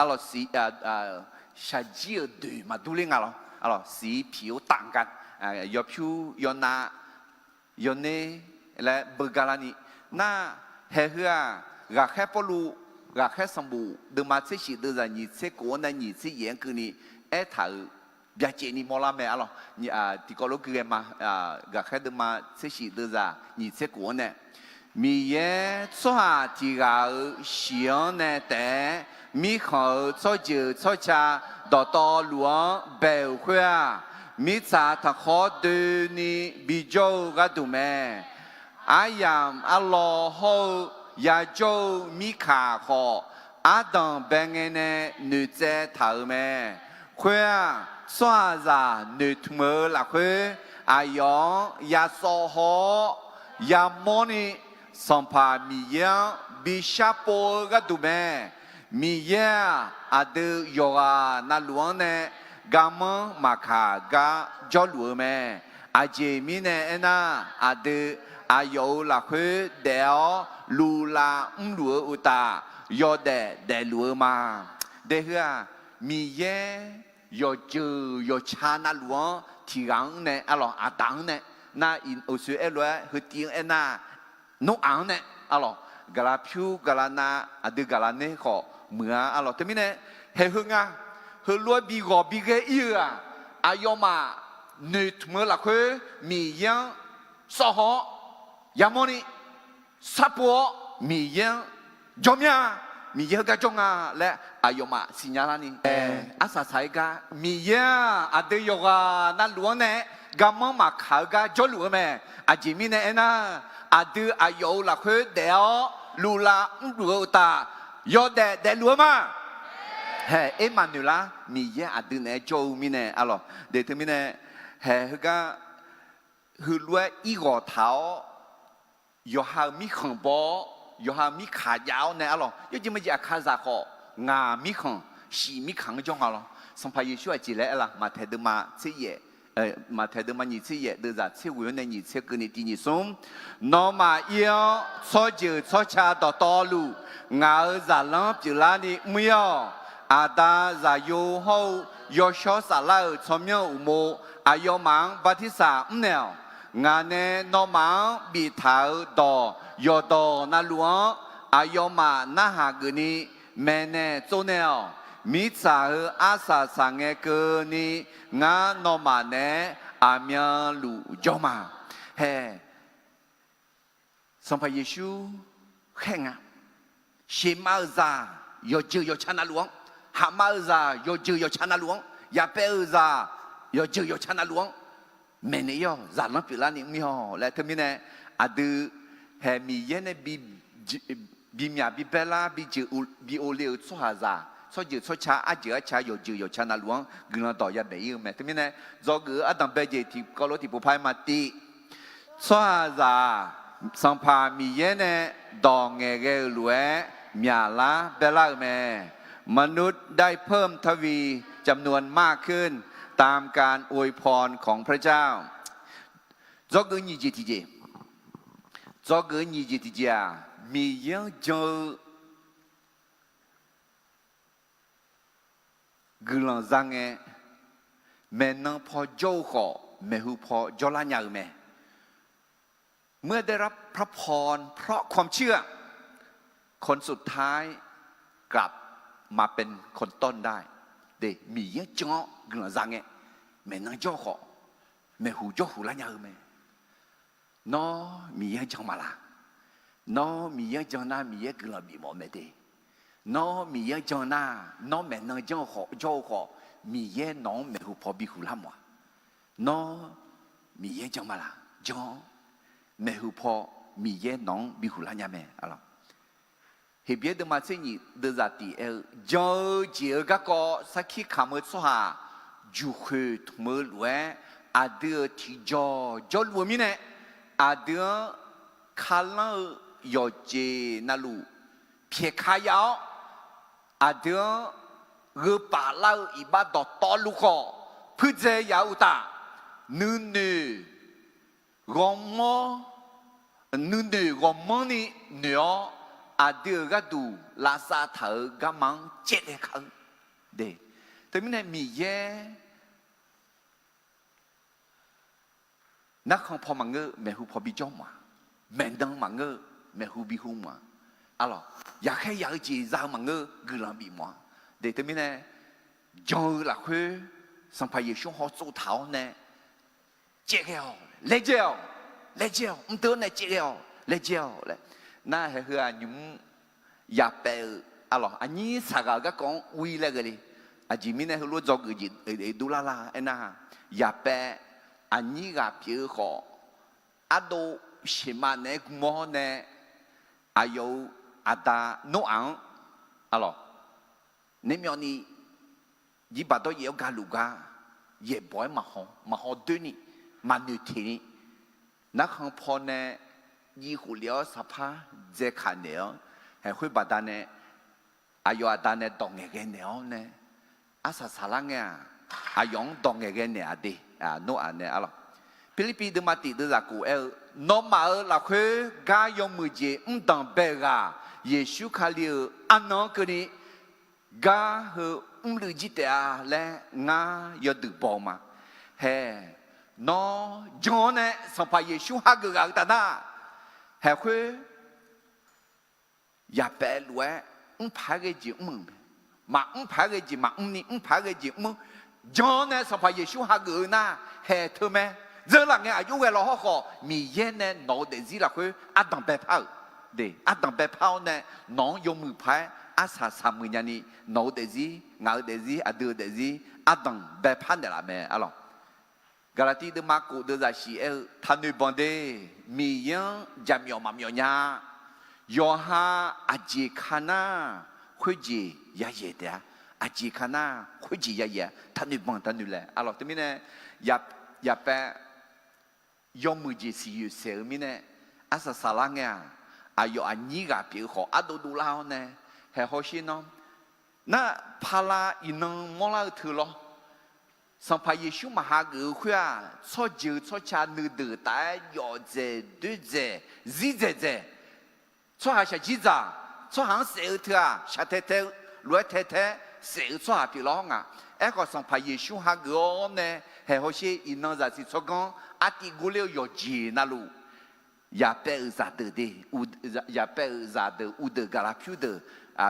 aqlawq, shaqjir-euq doeq maqdur ler nga lawr. Aqlawq, siq piq-awr taf-eu gar, yawpyur yawnav yawner laer beugar larni. Nar, haeq heu-aq, ghaqkhaer Pawrluv, ghaqkhaer sanqbof deuvma tser shif deuvzaq nyiq tser kof-anr nae nyiq tser yaef-anr keuvni aertaq-euq byacaevni mawrlar mae, aqlawq. Tiqkawv lof-aer gui ghae ma. Ghaqkhaer deuvma tser shif deuvzaq nyiq tser kof-anr nae, Miqyaer tsawrhaq tiq ghaq-euq shiq-anr nae taef-aer mirkhanq-euq tsawrjeuq tsawrca dawqtawvluf-anr bae-euq khoer-aq, mirtsaq taqkhawr doeni bijawr-eu gharduq mae. Aryamq arlawr hawr-eu yajawr-eu mirkaq khawf, ardanq bae ngae nae noeqtsaev taq-euq mae. Khoer-aq, tsawrhaqzaq noeqtmq-eu lafkhoer, aqyawf-anr yasawv haw-awr yamawrni, Sanqpaq Miqyaer-anr bi sharpov-eu gharduq mae. Miqyaer-aq, aqdui yawqghaq navluf-anr nae garmanr maqkaq gar jawrluf-eu mae. Aqjeq mirnae aernar, aqdui aqyawf-euq lafkhoer daef-awr luvlav mrluf-eu uqtaf, yawdaef daefluf-eu ma. Daefheu-aq, Miqyaer yawqjeuq yawqca navluf-anr tiq ghaq-anr nae, aqlawq, Aqdaq-anr nae, nar, uqshoe aerlof-aer heutiv-anr aernar, Noraq-anr nae, aqlawq, gaqlaq pyur gaqlaq nav aqdui gaqlaq ner khawf muiq-a, aqlawq. Teumirnae, haeq heu nga, heulof-aer bi ghawq bi ghae ir-eu-aq, aqyawfmaf noeqtmq-eu lafkhoer Miqyaer-anr sawv haw-awr yamawrni, sharpov-awr Miqyaer-anr jawr mir-a, Miqyaer heugar jawr nga laer aqyawfmaf siqnya larni, arsaq saq-aer gar Miqyaer-aq aqdui yawqghaq navluf-anr nae garmanr maqkaq-eu gar jawrluf-eu mae. Aqjeq mirnae aernar, aqdui aqyawf-euq lafkhoer daef-awr luvlav mrluf-eu uqtaf, yawdaef daefluf-eu ma. Haeq Ermaqnoeqlar Miqyaer aqdui naeq-aer jawr-eu mirnae, aqlawq. De teumirnae, haeq heugar heulof-aer ir ghawq taq-awr, yawqha-euq mirkhanq baw-awr, yawqha-euq mirkaq jav-awr nae, aqlawq, yawjeq majeq aqkazaq khawf, ngaq mirkhanq, shiq mirkaq-anr jawr nga lawr. Sanqpaq Yeqsur aqjeq laer aer la? Maqtaeq deuvma tser yaef, Maqtaeq deuvma nyiq tser yaef deuvzaq tser ghoeq-anr nae nyiq tser keuvni tiq nyiq smr, nawmaf ir-awr tsawrjeuq tsawrca dawqtawvluf, ngaq-euq zaqlanr pyeuflarni mr-ir-awq. Aqda, Zaqyo hawr-eu Yawshawr Saflar-euq tsawrmyanr-euq uqmov aqyawfmaf-anr bartirsaq mrnaeq-awq. Ngaq nae nawmaf-anr biftaq-euq dawq yawqdawq navluf-anr aqyawfmaf narhaq geufni maeqnaeq tsovnaeq-awq. Mirtsaq heu arsaq saqngae keuvni ngar nawmaf naeq-aer aqmyanluf jawr ma. Haeq, Sanqpaq Yeqsur khaer nga. Sheqma-euq zaq yawqjeuq yawqca navluf-anr, haqma-eu zaq yawqjeuq yawqca navluf-anr, yapaev-eu zaq yawqjeuq yawqca navluf-anr maeqnaeq ir-awq, zaqlanr pyeuflarni mr ir-awq laer teumirnae, aqdui hae Miqyaer nae bimyaq bibaerlar bijeuq bi ov le-euq tsawrhaqzaq tsawrjeuq tsawrca arjeuq arca yawqjeuq yawqca navluf-anr guiqlanq dawq yamaeq ir-eu mae. Teumirnae, dzawgeuf-eu ardanq bae jeq tiqkawv lof tiqpov par-aer maqtiv. Tsawrhaqzaq-aq, Sanqpaq Miqyaer nae dawq ngaeqghae-euq lof-aer myaqlar baerlar-euq mae. มนุษย์ได้เพิ่มทวีจำนวนมากขึ้นตามการอวยพรของพระเจ้า Dzawgeuf nyiq jeq tiqjeq. Dzawgeuf nyiq jeq tiqjeq-aq, Miqyaer-anr jan-eu guiqlanq za ngae, maeqnan paw jawr-eu khawf, maeqhu paw jawrlar nya-eu mae. เมื่อได้รับพระพรเพราะความเชื่อ คนสุดท้ายกลับมาเป็นคนต้นได้ Miqyaer-anr jan-awr guiqlanq za ngae, maeqnan jawr-eu khawf, maeqhu jawrhuq lar nya-eu mae. Nawr Miqyaer-anr jan ma laq? Nawr Miqyaer-anr jan nar, Miqyaer guiqlanq bifmawf mae de. Nawr Miqyaer-anr jan nar, nawr maeqnan janr-eu khawf, jawr-eu khawf, Miqyaer nawq-anr maeqhu paw bihuq lar mawf-a. Nawr Miqyaer-anr jan ma laq? Jan-awr, maeqhu paw Miqyaer nawq-anr bihuq lar nya mae. Heqbyaer deuvma tser nyiq deuvzaq tiq aer-eu, jan-eu jeq-eu garkawv sarkir kamq-eu tsawrhaq juqkhoeq tmq-eu lof-aer, aqdui-euq tiqjawq jawrluf-eu mirnae, aqdui-anr kalanr-eu yawqjeq navluf pyaeqka ya-awr, aqdui-anr gheu paf lar-eu iqbax dawqtawvluf khawf, puirdzae yaf-eu uqtaf, nuinoeq ghawrmawr, nuinoeq ghawqmanrni noeq-awr, aqdui-euq gharduq lavsav taq-euq garma-anr caevghae kar-eu. Teumirnae Miqyaer narkhan paw maqngeur, maeqhu paw bijawr mawf-a. Maeqnan maqngeur, maeqhu bihu mawf-a. Arlawq, yaqkhaer yaq-eu jeq za-eu maqngeur, guiqlanq bif mawf-a. Teumirnae, jan-eu lafkhoer Sanqpaq Yeqsur hawtsov taq-awr nae caevghae-awq, laejae-awq, laejae-awq, mqdeuv-awr nae caevghae-awq, laejae-awq laer. Nar haeq heu-aq nymq-mr yapaev-eu, arlawq, aqnyir saqghaq-euq garkawv-anr ur-ir laer ghae le. Aqjeq mirnae heulof dzawgeuf jeq dovlar lar aernar, yapaev aqnyir ghaq pyeuf-eu khawf, ardov sheqma naeq-aer gmr-awr nae, aqyawf-euq aqda Noraq-anr, arlawq, naermyawvni, jirbaq dawryaef-awr galuf gar, yaeqbawq-aer maqhaw, maqhaw doerni, maqnoeq teqni, narkhan paw nae jiv khof lef-awr saqpar dzae kaq naeq-awr, haeq khoer baqdanae aqyawf aqda nae dawq ngaeqghae naeq-awr nae, arsaq saqlar ngae-aq, aqyawf-anr dawq ngaeqghae naeq-aq de, Noraq nae arlawq. Pirlirpiv deuvma tiq deuvzaq kof aer-eu, nawmaf-euq lafkhoer gar yawmuiq jeq mrdanq bae-eu ghaq, Yeqsur Kali-euq arnan-anr keuvni gar heu mrluiv jir taef-a laer ngar yawduiq baw-eu ma. Haeq, nawr jan-awr nae Sanqpaq Yeqsur hageuf ghaq-eu taf nar, haeq khoer yapaev lof-aer, mr paq-aer ghae jeq mr-euq mae. Maqmr paq-aer ghae jeq maqmr ni, mr paq-aer ghae jeq mr. Jan-awr nae Sanqpaq Yeqsur hageuf-eu nar, haeq teu mae. Dzeur laf ngae aqjox ghae law hawrkhawf, Miqyaer nae nawq-eu daefzir lafkhoer ardanq baepar-euq, ardanq baepar-awr nae nawq-anr yawmuiq paq-aer arsaq saqmuiq nyani, nawq-eu daefzir, ngaq-euq daefzir, aqdui-euq daefzir, ardanq baepar naeqlaf mae arlawq. Gaqlaqtiv deuvma kof deuvzaq shif aer-eu, taqnoeq banq de. Miqyaer-anr jaqmyawf maqmyawf nya. Yawqha aqjeq ka nar, khoerjeq yayaeq taef-a. Aqjeq ka nar, khoerjeq yayaeq-a. Taqnoeq banq taqnoeq laeq arlawq. Teumirnae, yapaev yawmuiq jeq siqyoeq saeq-eu mirnae, arsaq saqlar ngae-aq, aqyawf aqnyir ghaq pyeuf-eu khawf ardov dovlar-awr nae, haeq hawsher nawr, nar, pala iqnan mawrlar-eu teu lawr. Sanqpaq Yeqsur maqhageuf-eu khoer-aq, tsawrjeuq tsawrca nuideuq taf-aer yawf dzaeq doer dzaeq zir dzaeq dzaeq, tsawrhaq shaqjir dzaq, tsawrhaq-anr saef-eu teu-aq, shaqtae tae-eu, lof-aer tae tae-aer saef-eu tsawrhaq pyeuf lawr nga. Aerkhawf, Sanqpaq Yeqsur hageuf-awr nae, haeq hawsher iqnan zaqsiq tsawrganr artiv gorler-eu yawqjeq navluf, yapaev-euq zaqdeuq de, yapaev-euq zaqdeuq uvdeuq gaqlaq pyur deuq,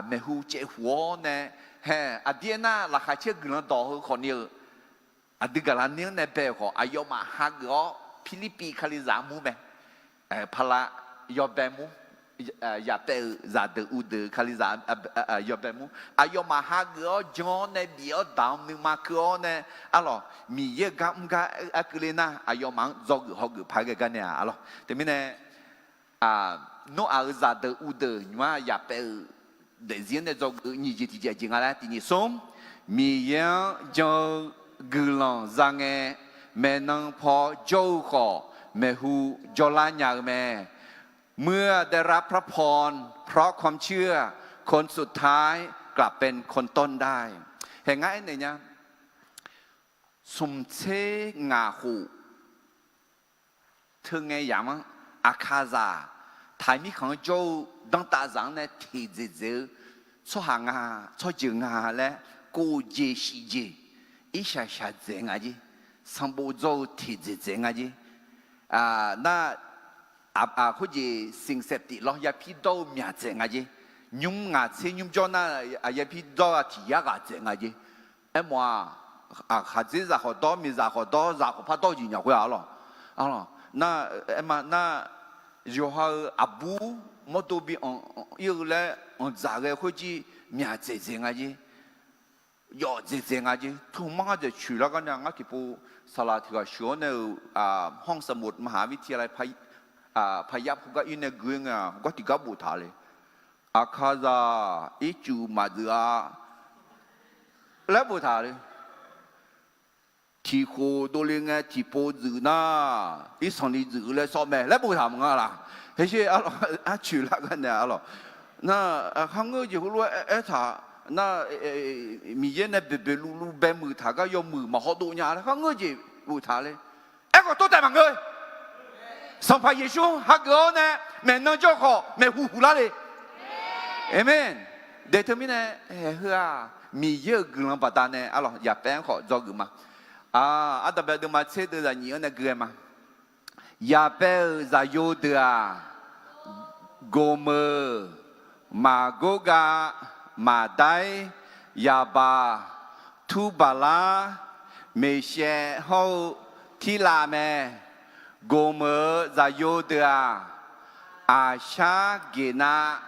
maeqhu caevhuq-awr nae, haeq aqdir aernar laqkhaq caer guiqlanq dawq heu khawfni-eu, aqdui gaqlaq ni-anr nae bae-euq khawf aqyawfmaf hageuf-awr Pirlirpiv Kalizaq armur mae, pala yawbae mur, Yaqpaev-euq zaqdeuq uvdeuq kalizaq yawbae mur aqyawfmaf hageuf-awr jan-awr nae bif-awr daq-awr nuima keuv-awr nae, arlawq, Miqyaer-euq gar mr gar arkeuvle nar, aqyawfmaf-anr dzawgeuf hawgeuf paq-aer ghae gar nae-aq, arlawq. Teumirnae, Noeq-aq-euq zaqdeuq uvdeuq nymq-ar yaqpaev-euq daefzir-anr nae dzawgeuf-eu nyiq jeq tiqjeq aqjeq nga laer tiq nyiq smr, Miqyaer-anr jan-eu guiqlanq za ngae, maeqnan paw jawr-eu khawf, maeqhu jawrlar nya-eu mae. เมื่อได้รับพระพรเพราะความเชื่อ คนสุดท้ายกลับเป็นคนต้นได้ Hae ngar aernaeq nya, smq tser ngaq khof teu ngae yamq-anr, aqkaqzaq taqir mirkhanq-anr jawr-eu danrtaf zaq-anr nae teqdzaeq dzaeq-eu tsawrhaq nga, tsawrjeuq nga laer, kov jeq shif jeq, irshaq shaqdzaeq nga jer, sanqbof dzawr-eu teqdzaeq dzaeq nga jer. Nar, khoerjeq สิ่งเสพติด lawr yapir dawr-eu myaq dzaeq nga jer. Nymr ngaq tser nymr jawr nar, yapir dawr-eu tiq yar ghaq dzaeq nga jer. Aermawf-aq, khaqdzerzaq khawf dawr, miqzaq khawf dawr, zaq khawf par dawr-eu jeq nyaq khoer-aq, arlawq. Nar, aerma nar, yawqha-euq aqbur mawrdo bi anq ir-eu laer anqdzaq ghae khoerjir myaq dzaeq dzaeq nga jer. Yawf dzaeq dzaeq nga jer. Tmr mar ngar dzaeq coeq lar gar nae ngar tiqpov saqlaq tiq ghaq sheuq-awr nae-euq, ห้องสมุดมหาวิทยาลัย พายัพ heugar ir nae gui-eu ngae-aq, heugar tiqgar boftaq le. Aqkaqzaq ircuf maqdzuif-a laer boftaq le. Tiqkhof dovle ngae tiqpov dzuif nar, irsanqli dzuif-eu laer sawr mae laer boftaq maqnga laq. Hersher, arcoeq lar gar nae, arlawq. Nar, kharngeur jeq heulof-aer aertaq nar, Miqyaer nae boeqboeq luvluv baemuiq taq gar yawmuiq maqhaw dov nya laer kharngeur jeq boftaq le. Aerkhawf tov taef maqngeur. Sanqpaq Yeqsur-anr hageuf-awr nae maeqnan jawr khawf maeqhu huq lar le. Aqmeq. Daeq teumirnae, heu-aq, Miqyaer-euq guiqlanq baqdanae, arlawq, yaqpaev-anr khawf dzawgeuf ma. Ardanqbae deuvma tser deuvzaq nyiq-anr nae gui-aer ma. Yaqpaev-euq zaqyo deuq-aq, Goqmeuq, Maqgorgav, Maqdair, Yaqbaq, Turbaqlar, Meqshaev hawr-eu Tirlav mae. Goqmeuq-euq zaqyo deuq-aq, Aqshar, Geqnav,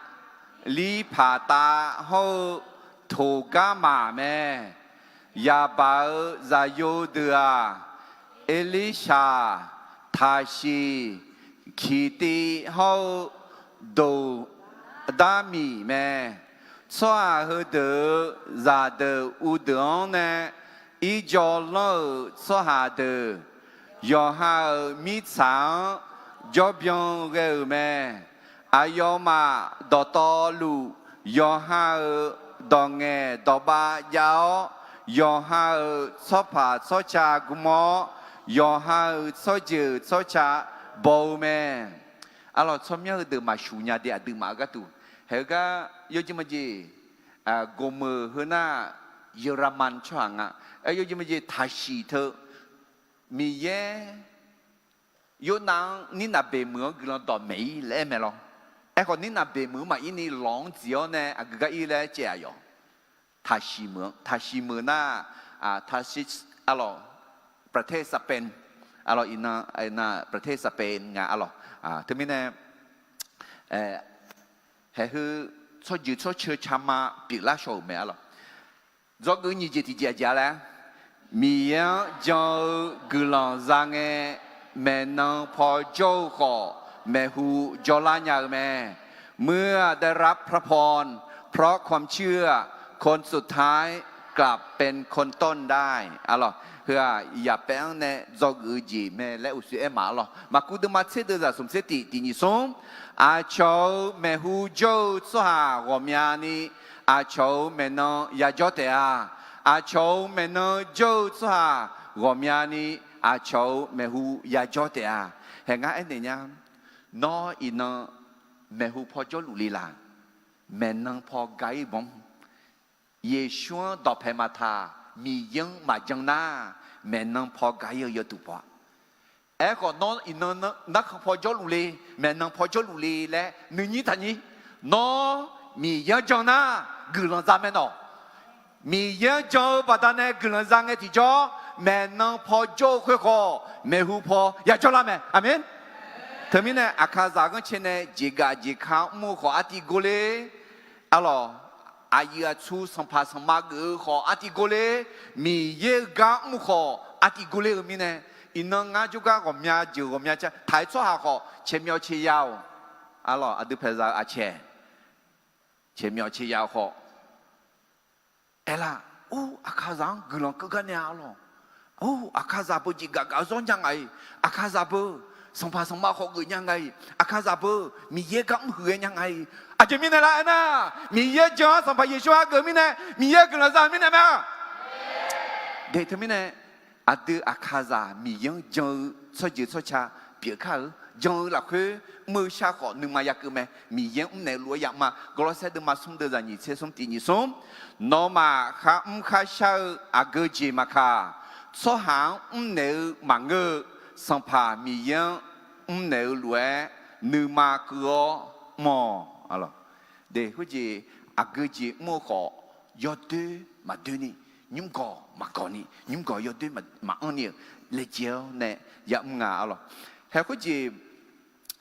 Lirpaqtav hawr-eu Toqgarmaq mae. Yaqbaq-euq zaqyo deuq-aq, Erlirshaq, Taqsiq, Kiqtiv hawr-eu Doqdarmiq mae. Tsawrhaq heudeuq-euq zaqdeuq uvdeuq-anr nae irjawv lanr-euq tsawrhaq deuq, yawqha-euq mirtsaq-anr jawrbyan ghae-euq mae. Aqyawfmaf dawqtawvluf, yawqha-euq dawq ngaeq dawq bav jav-awr, yawqha-euq tsawrpaq tsawrca gm-awr, yawqha-euq tsawrjeuq tsawrca baw-eu mae. Arlawq, tsawrmyanr heudeuq maqshuq nya de aqduimaf-eu gharduq. Haeq-eu gar yawjeq majeq, Goqmeuq heu nar, Yaqlaman tsawrhaq nga. Aer, yawjeq majeq Taqsiq teu, Miqyaer Yornav-anr Nirnaq beqmeuq-anr guiqlanq dawqmaeq-ir laer aer mae lawr. Aerkhawf, Nirnaq beqmeuq-anr maqir ni lawq-anr dziq-awr nae aqgeu gar ir laer caev-aq yawq. Taqsiq meuq-anr, Taqsiq meuq nar, Tarsis, arlawq, ประเทศสเปน, arlawq, iqnan, iqnan ประเทศสเปน nga, arlawq. Teumirnae, haeq heu tsawrjeuq tsawrceu cama pyeuflar shaw-euq mae, arlawq. Dzawgeuf nyiq jeq tiqjeq aqjeq-a laer, Miqyaer-anr jan-eu guiqlanq za ngae, maeqnan paw jawr-eu khawf, maeqhu jawrlar nya-eu mae. เมื่อได้รับพระพร เพราะความเชื่อ คนสุดท้ายกลับเป็นคนต้นได้ Arlawq, heu-aq, yaqpaev-anr nae dzawgeuf-eu jeq mae laer uqshoe aer ma, arlawq. Maqkuv deuvma tser deuvzaq smq tser tiq tiq nyiq smr, aqcawq-euq maeqhu jawr-eu tsawrhaq ghawqmyani, aqcawq-euq maeqnan yajawr taef-a. Aqcawq-euq maeqnan jawr-eu tsawrhaq ghawqmyani, aqcawq-euq maeqhu yajawr taef-a. Haeq ngar aernaeq nya, nawr iqnan maeqhu paw jawrluf le laq? Maeqnan paw ga-ir bawr. Yeqsur-anr dawqpae maqtaq, Miqyaer-anr maqjan nar, maeqnan paw ga-ir-eu yawduq paw-a. Aerkhawf, nawr iqnan narkhan paw jawrluf le, maeqnan paw jawrluf le laer nuinyir taqnyir. Nawr Miqyaer-anr jan nar, guiqlanq za mae nawq. Miqyaer-anr jan-eu baqdanae guiqlanq za ngae tiqjawr, maeqnan paw jawr-eu khoerkhawf, maeqhu paw yajawr lar mae. Aqmeq. Teumirnae aqkaqzaq ghanrcae nae jeqgaf jeqka mr-eu khawf artiv gor ler, arlawq, aqyuif aqtsu sanqpaq sanqma geuf-eu khawf artiv gor ler, Miqyaer-eu gar mr-eu khawf artiv gor ler-eu mirnae, iqnan ngar jawrgar ghawqmya jeuq ghawqmya ca taq-aer tsawrhaq khawf caeqmyawf caeqya-awq. Arlawq, aqdui paeqzaq-eu aqcaeq caeqmyawf caeqya-eu khawf, aerlar, or, aqkaqzaq-anr guiqlanq keuv gar nae arlawq. Or, aqkaqzaq beu jeqgaf gaf-eu zawr nya nga-iq, aqkaqzaq beu sanqpaq sanqma khawf geuf nya nga-iq, aqkaqzaq beu Miqyaer gar mrhuiq ghae nya nga-iq. Aqjeq mirnae lar aernar, Miqyaer jan-anr Sanqpaq Yeqsur hageuf mirnae, Miqyaer guiqlanq za mirnae mae-a. De teumirnae, aqdui aqkaqzaq Miqyaer-anr jan-eu tsawrjeuq tsawrca pyeuf kar-eu, jan-eu lafkhoer mr-eu shar khawf nuima yakeuv mae. Miqyaer-anr mrnaeq-eu lof-aer yamr-a. Gawrlawrsaer deuvma smr deuv zaqnyiq tser smr tiq nyiq smr, nawmaf kharmr kharshar-eu aqgeu jeq maqkaq, tsawrhaq-anr mrnaeq-eu maqngeur-eu, Sanqpaq Miqyaer-anr mrnaeq-eu lof-aer nuima keuv-awr mr-awq. De, khoerjeq aqgeu jeq mr-eu khawf, yawdoer maqdoer ni, nymrgawq maqgawq ni, nymrgawq yawdoer maqanr ni-euq laejae-awr nae yamr nga arlawq. Hae khoerjeq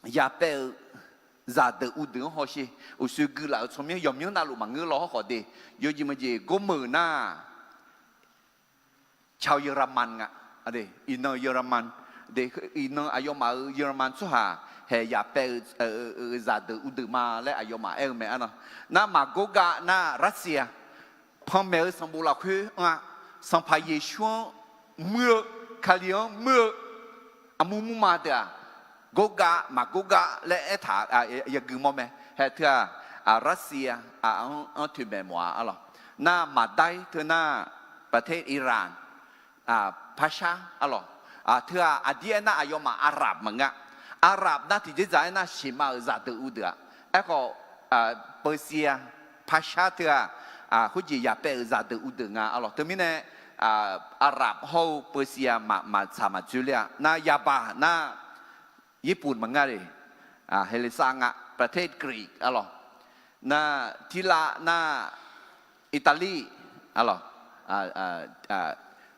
yapaev-eu zaqdeuq uvdeuq-anr hawsher, uqshoe guilaf-euq tsawrmyanr yawqmyanr navluf maqngeur law hawr khawf de, yawjeq maqjeq gormeuq nar ชาวเยอรมัน nga. Iqnan เยอรมัน, iqnan aqyawfmaf-euq เยอรมัน tsawrhaq haeq yapaev-eu zaqdeuq uvdeuq ma laer aqyawfmaf aer-eu mae arlawq. Nar maqgorgav nar Russia, panmaeq-eu sanqbof lafkhoer-a, Sanqpaq Yeqsur-anr muir-eu, Kali-anr muir-eu aqmur murma deuq-aq, gorgav maqgorgav laer aertaq yagui mawr mae. Hae teu-aq, Russia anr toeqmaeq mawf-a arlawq. Nar maqdair teu nar, ประเทศอิหร่าน Persia arlawq. Teu-aq aqdir aernar aqyawfmaf Arab maqngeur. Arab nar tiqjeqzaq aernar siqma-euq zaqdeuq uvdeuq-aq. Aerkhawf, Persia, Persia teu-aq, khoerjeq yapaev-euq zaqdeuq uvdeuq nga arlawq. Teumirnae, Arab hawr-eu Persia maqtsaq maqdzoer ler-a. Nar yabaq nar ญี่ปุ่น maqngeur le, เฮเลสา nga, ประเทศกรีก arlawq. Nar tirlav nar อิตาลี arlawq.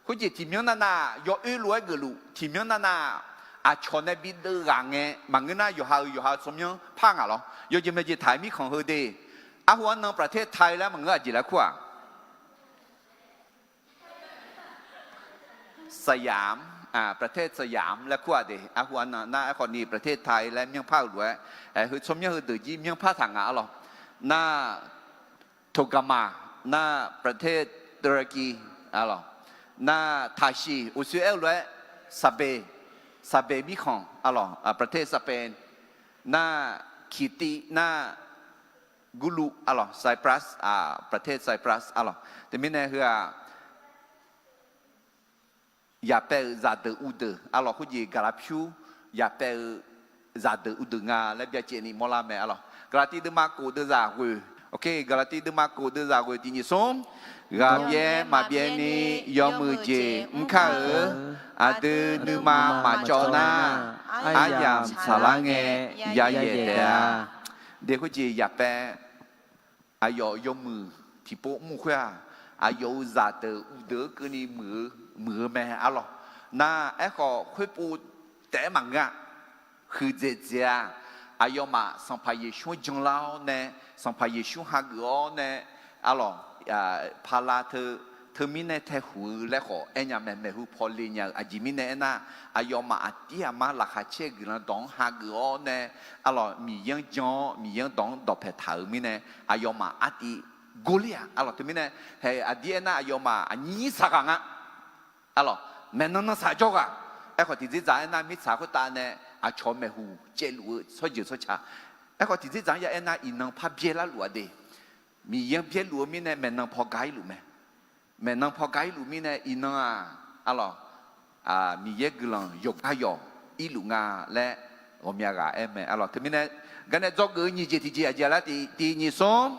Khoerjeq tiqmyanr nar nar yawoer lof-aer geufluf tiqmyanr nar nar, aqcawq nae bideuv ghaq ngae maqngeur nar yawqha-euq yawqha-euq tsawrmyanr par ngaq lawr. Yawjeq maeqjeq taq-aer mirkhanq heu de. Arhu arnan ประเทศไทย laer maqngeur aqjeq laer kur-aq, สยาม, ประเทศสยาม laer kur-aq de. Arhu arnan nar aerkhawf ni ประเทศไทย laer myanrpar-euq lof-aer, heu tsawrmyanr heudeuq jir myanrpar taq ngaq arlawq. Nar Togama, nar ประเทศตุรกี arlawq. Nar taqsiq uqshoe aer-eu lof-aer, Saqbeq, Saqbeq mirkhanq arlawq, ประเทศสเปน. Nar Kirtiv, nar Gurluv arlawq, Cyprus, ประเทศไซปรัส arlawq. Teumirnae heu-aq, yapaev-euq zaqdeuq uvdeuq arlawq. Khoerjeq gaqlaq pyur yapaev-eu zaqdeuq uvdeuq nga laer byacaevni mawrlar mae arlawq. Gaqlaqtiv deuvma kof deuvzaq ghoeq, Gaqlaqtiv deuvma kof deuvzaq ghoeq tiq nyiq smr, ghaqbyaer maqbyaer ni yawmuiq jeq mr kar-eu, aqdui nuima maqcawv nar, aryamq tsaqlar ngae yayaeq taef-a. De khoerjeq yapaev aqyawf yawmuiq tiqpov mr-eu khoer-aq, aqyawf-euq zaqdeuq uvdeuq-eu keuvni muiq-eu, muiq-eu mae arlawq. Nar aerkhawf khoerpov taef-aer maqngeur-a. Huiqdzaeq dzaeq-a. Aqyawfmaf Sanqpaq Yeqsur-anr janlar-awr nae, Sanqpaq Yeqsur hageuf-awr nae, arlawq, pala teu, teumirnae taehuiq-eu laer khawf aernya mae. Maeqhu paw le nya-eu aqjeq mirnae aernar, aqyawfmaf aqdir aqmar laqkhaq caer-eu guiqlanq dawq-anr hageuf-awr nae, arlawq, Miqyaer-anr jan-awr Miqyaer-anr dawq-anr dawqpae taq-euq mirnae, aqyawfmaf artiv gorler-aq arlawq. Teumirnae, hae aqdir aernar aqyawfmaf aqnyir nyir saqghaq nga. Arlawq, maeqnan nan saq jawrghaq. Aerkhawf tiqdzerdzaq aernar mirtsaq khoertav nae aqcawq maeqhu caevluf-eu tsawrjeuq tsawrca. Aerkhawf tiqdzerdzaq-anr ya aernar iqnan par byaerlar luf-a de. Miqyaer-anr byaerluf-eu mirnae maeqnan paw ga irluf mae. Maeqnan paw ga irluf mirnae iqnan-aq, arlawq, Miqyaer guiqlanq yawqgar yawq irluf nga laer ghawqmya ghaq aer mae arlawq. Teumirnae, garnae dzawgeuf-eu nyiq jeq tiqjeq aqjeq lar tiq tiq nyiq smr,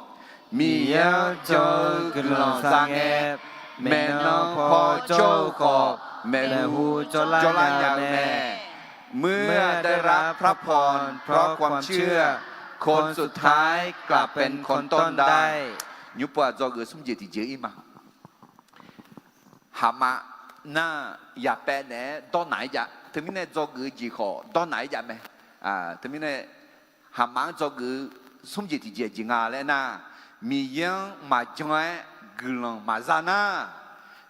Miqyaer-anr jan-eu guiqlanq za ngae, maeqnan paw jawr-eu khawf maeqhu jawrlar nya-eu mae. เมื่อได้รับพระพรเพราะความเชื่อ คนสุดท้ายกลับเป็นคนต้นได้ Nymr pov-aq dzawgeuf smr jeq tiqjeq ir ma. Haqmav nar, yaqpaev naeq-aer dawrnaq-aer jav. Teumirnae dzawgeuf-eu jeq khawf dawrnaq-aer jav mae. Teumirnae, haqmaf-anr dzawgeuf-eu smr jeq tiqjeq jeq nga laer nar, Miqyaer-anr maqjan-aer guiqlanq maqza nar,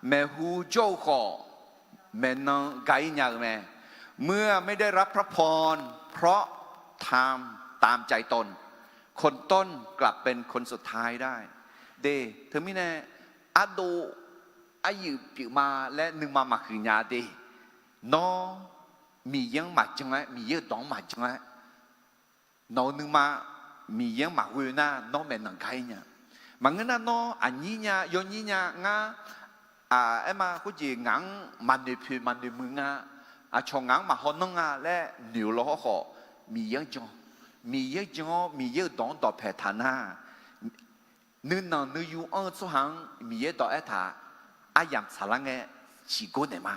maeqhu jawr-eu khawf, maeqnan ga-ir nya-eu mae. เมื่อไม่ได้รับพระพร เพราะทำตามใจตน คนต้นกลับเป็นคนสุดท้ายได้ De, teumirnae, ardov aryuif pyeufma laer nuima maqhuiq nya de. Nawr Miqyaer-anr maqjan-aer, Miqyaer-euq dawq-anr maqjan-aer, nawq-eu nuima Miqyaer-anr maqghoe nar, nawr maeqnan ga-ir nya. Maqngeur nar, nawr aqnyir nya, yawnyir nya, ngar, aerma khoerjeq ngaq-anr maqnoeq poeq maqnoeq muiq nga, aqcawq ngaq-anr maqhaw nanr nga laer noeq-eu lawhawr khawf, Miqyaer-anr jan. Miqyaer-anr jan-awr Miqyaer-euq dawq-anr dawqpae taq nar, nuinanq nuiyu anr-eu tsawrhaq-anr Miqyaer dawq aertaq, aryamq tsaqlar ngae ciqgor naeq ma.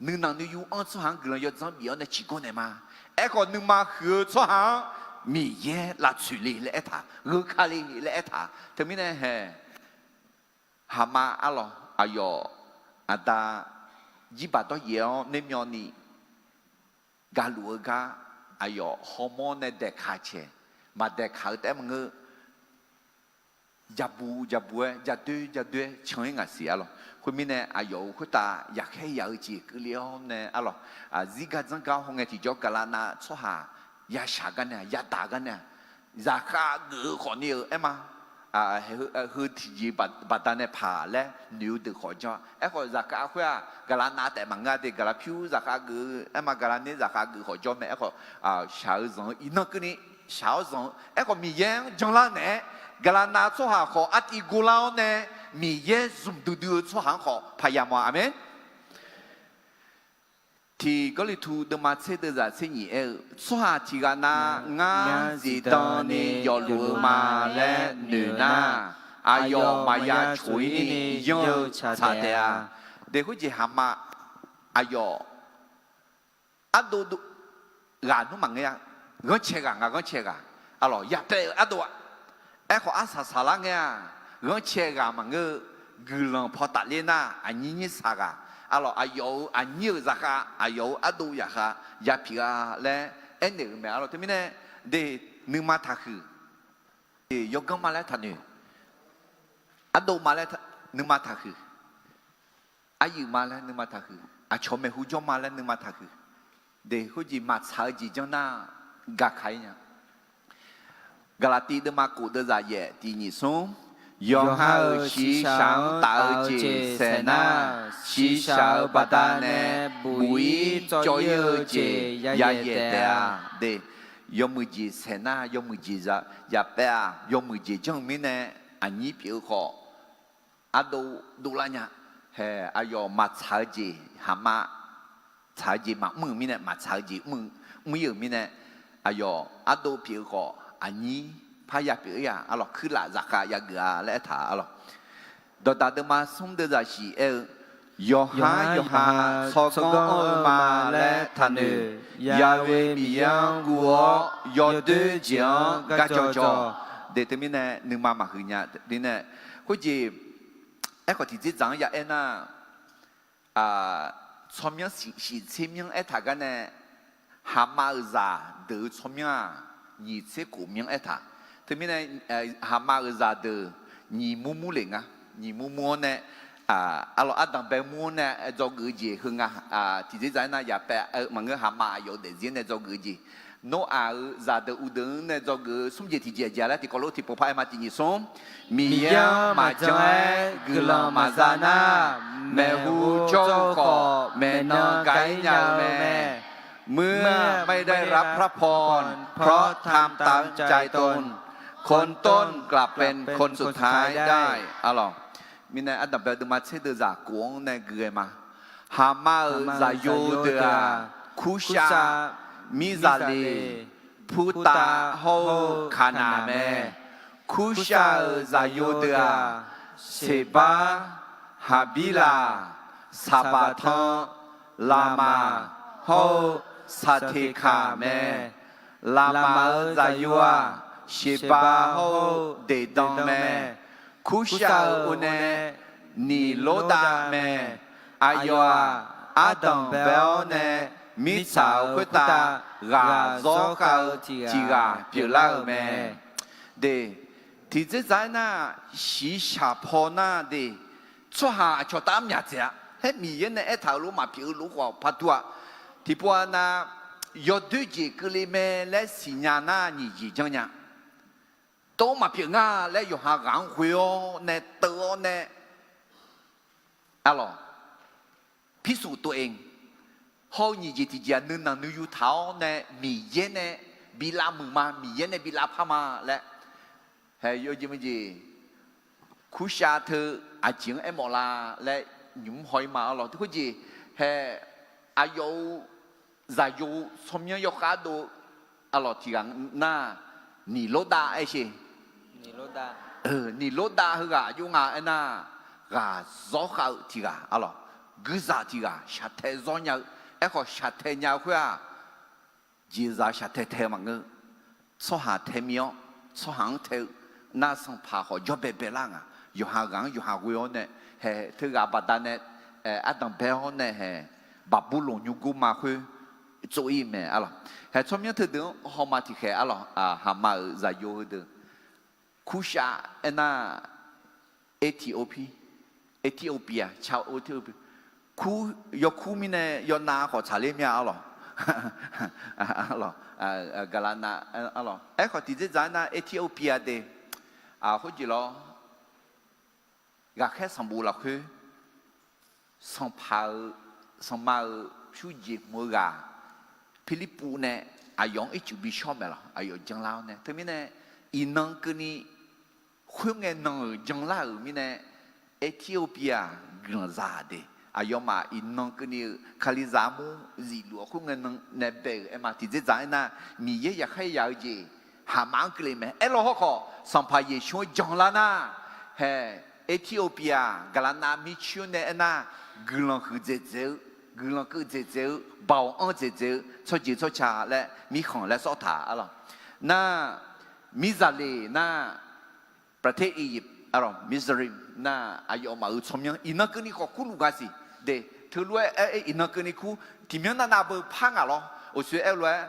Nuinanq nuiyu anr-eu tsawrhaq-anr guiqlanq yawdzanr bif-awr nae ciqgor naeq ma. Aerkhawf, nuima huiq-eu tsawrhaq-anr Miqyaer lavtsoeq le laer aertaq, gheu ka le laer aertaq. Teumirnae hae, haqma arlawq aqyawf aqda jirbaq dawryaef-awr nermyawvni gaqluf-eu gar, aqyawf hawmawr nae daeqkaq caeq, maqdaeqkaq-eu taef-aer maqngeur, jabu jabu-aer, jadoer jadoer-aer can-ir ngaq siq arlawq. Khoermirnae, aqyawf-euq khoertav yaqkhaer yaq-eu jeq keuvle-awr nae arlawq, zirgar dzanrgar hawngae tiqjawr gaqlaqnav tsawrhaq yashaq gar nae-aq, yadaq gar nae-aq, zaqkhav geuf-eu khawfni-euq aerma, heu tiqjeq baqdanae paq laer noeq-eu deuq khawf janr. Aerkhawf, zaqkhav khoer-aq, gaqlaqnav taef maqngeur-a de, gaqlaq pyur zaqkhav geuf-eu aerma, gaqlaq ner zaqkhav geuf khawf jawr mae. Aerkhawf, shaq-eu zanq-eu iqnan keuvni shaq-awr zanq-eu. Aerkhawf, Miqyaer-anr janlar naeq-aer gaqlaqnav tsawrhaq khawf artiv gorlar-awr nae, Miqyaer zmq duidui-eu tsawrhaq-anr khawf paq yamawf-a. Aqmeq. Tiq Gawrliqtu deuvma tser deuvzaq tser nyif aer-eu, tsawrhaq tiq ghaq nav ngar zifdan ni yawfluf-eu ma laer noeq nar, aqyawf maqya coq-ir ni yanr-eu tsaq taef-a. De, khoerjeq haqma aqyawf ardov ghaq nmr maqngeur-a. Ghanrcae ghaq nga, ghanrcae ghaq. Arlawq, ya paev-eu ardov-a. Aerkhawf, arsaq saqlar ngae-aq, ghanrcae ghaq maqngeur-eu, guiqlanq paw tafler nar, aqnyir nyir saq ghaq. Arlawq, aqyawf-euq aqnyir-euq zaqkhav, aqyawf-euq ardov zaqkhav ya pyeuf-a laer aernaeq-euq mae. Arlawq, teumirnae, de, nuima taqhuiq. Yawganr ma laer taqnoeq. Ardov ma laer nuima taqhuiq. Aryuif ma laer nuima taqhuiq. Aqcawq maeqhu jawr ma laer nuima taqhuiq. De, khoerjeq maqtsaq-eu jeq janr nar, gaka-ir nya. Gaqlaqtiv deuvma kof deuvzaq yaef tiq nyif smr, yawqha-euq shiqshaq-anr taf-eu jeq saeq nar, shiqshaq-euq baqdanae buq-ir cawv-ir-eu jeq yayaeq taef-a. De, yawmuiq jeq saeq nar, yawmuiq jeq ya paev-a. Yawmuiq jeq janr-eu mirnae, aqnyir pyeuf-eu khawf, ardov dovlar nya. Hae, aqyawf maqtsaq-eu jeq haqma tsaq-eu jeq maqmr-euq mirnae, maqtsaq-eu jeq mr-ir-euq mirnae, aqyawf ardov pyeuf-eu khawf, aqnyir parya pyeuf-ir-a. Arlawq, kuirlaf zaqkhav yageuf-a laer aertaq. Arlawq, dawqdaq deuvma smr deuvzaq shiq aer-eu, yawqha yawqha tsawrganr anr-eu ma laer taqnoeq. Yaqwe Miqyaer-anr guv-awr yawdoer jeq-anr garjawr jawr. De, teumirnae nuima maqhuiq nya. Khoerjeq, aerkhawf tiqdzerdzaq-anr ya aer nar, tsawrmyanr shiq tser myanr aertaq gar nae, haqma-euq zaqdeuq-eu tsawrmyanr-aq, nyiq tser khof myanr aertaq. Teumirnae, haqma-euq zaqdeuq nyiq mur mur le nga. Nyiq mur mur-anr nae, arlawq, ardanq bae mur-anr nae dzawgeuf-eu jeq heu nga. Tiqdzerdzaq-aer nar, ya paev-eu maqngeur, haqma aqyawf-euq daefzir nae dzawgeuf-eu jeq. Noraq-euq zaqdeuq uqdeuq-anr nae dzawgeuf-eu smr jeq tiqjeq aqjeq laer tiqkawv lof tiqpov par aer ma. Tiq nyif smr, Miqyaer-anr maqjan-aer guiqlanq maqza nar, maeqhu jawr-eu khawf maeqnan ga-ir nya-eu mae. เมื่อไม่ได้รับพระพร เพราะทำตามใจตน คนต้นกลับเป็นคนสุดท้ายได้ Arlawq, mirnae ardanq bae deuvma tser deuvzaq kof-anr nae gui-aer ma. Haqma-euq zaqyo deuq-aq, kurshav, mirzaqleq, purtav hawr-eu kaqnaq mae. Kurshav-euq zaqyo deuq-aq, Seqbar, Haqbirlaq, Saqbaqtan, Laqmaq hawr-eu Saqteqkaq mae. Laqmaq-euq zaqyo-aq, Seqbar hawr-eu Deqdan mae. Kurshav-euq uvnae Niqlordav mae. Aqyawf-aq, ardanq bae-awr nae Mirtsaq-euq khoertav ghaq zawr khav-eu tiq ghaq pyeuflar-euq mae. De, tiqdzer dzaq-aer nar, shiqshaq paw nar de, tsawrhaq aqcawq taf-aer myaq dzaeq-a. Haer Miqyaer nae aertaq-euq lof maqpyeuf-eu lof khawf par dur-a. Tiqpov-a nav, yawdoer jeq keuvle mae laer siqnya nar nyiq jeq janr nya. Tov maqpyeuf nga laer yawqha ghaq-anr ghoe-awr nae teuv-awr nae, arlawq, พิสูจน์ตัวเอง hawr-eu nyiq jeq tiqjeq-aq nuinanq nuiyu taq-awr nae Miqyaer nae bi lavmuiq ma, Miqyaer nae bi lavpar ma laer, hae yawjeq meujeq, kurshav teu aqjeq-anr aermawf la laer nymq-mr haw-ir ma, arlawq. Teu khoerjeq, hae, aqyawf-euq zaqyo tsawrmyanr yawkhav dov, arlawq, tiq ghaq nar, Niqlordav aer sher. Niqlordav heughaq aqjox nga aernar, ghaq zawr khav-eu tiq ghaq, arlawq, guirzaq tiq ghaq, shaqtae zawr nya-eu. Aerkhawf shaqtae nya-eu khoer-aq, jeqzaq shaqtae tae-eu maqngeur. Tsawrhaq tae mir-awr, tsawrhaq-anr tae-eu nar, sanqpaq khawf jawrbae baelar nga. Yawqha ghaq-anr yawqha ghoe-awr nae, hae, teughaq baqdanae, ardanq bae-awr nae, hae, Baqburloq nymrgor ma khoer tsov-ir mae, arlawq. Hae, tsawrmyanr teudeuq-anr hawma tiqkhaeq, arlawq, Haqmar-euq zaqyo heudeuq, kurshav aernar, Ethiopia, Ethiopia, Ethiopia, kur, yawkur mirnae yawnav khawf tsaqler mir-a, arlawq. Gaqlaqnav, arlawq. Aerkhawf tiqdzer dzaq-aer nar Ethiopia de, khoerjeq lawr, ghaqkhaer sanqbof lafkhoer, sanqpaq-euq, sanqma-euq pyur jeq hmq-eu ghaq, Pirlirpuv nae aqyawf-anr ircuf bi shawr mae lawq, aqyawf janlar-awr nae. Teumirnae, iqnan keuvni khoerngae nan-euq janlar-euq mirnae, Ethiopia guiqlanq za de. Aqyawfmaf iqnan keuvni-euq Kalizaq armur zifluf-awr khoerngae nan nae bae-euq aer ma. Tiqdzer dzaq-aer nar, Miqyaer yaqkhaer yaq-eu jeq Haqmar-anr keuvle mae. Aerlawr hawrkhawf, Sanqpaq Yeqsur-anr janlar nar, hae, Ethiopia gaqlaqnav mircoer nae aernar, guiqlanq huiqdzaeq dzaeq-eu, guiqlanq keuv dzaeq dzaeq-eu, baoq anr dzaeq dzaeq-eu, tsawrjeuq tsawrca laer mirkhanq laer sawr taq, arlawq. Nar, mirzaqleq nar, ประเทศอียิปต์, arlawq, Mirzaqleq nar, aqyawfmaf-euq tsawrmyanr iqnan keuvni khawf kurluf nga siq de. Teulof-aer aer, iqnan keuvni kur, tiqmyanr navnav beu par ngaq lawr. Oqsoeq aer-eu lof-aer,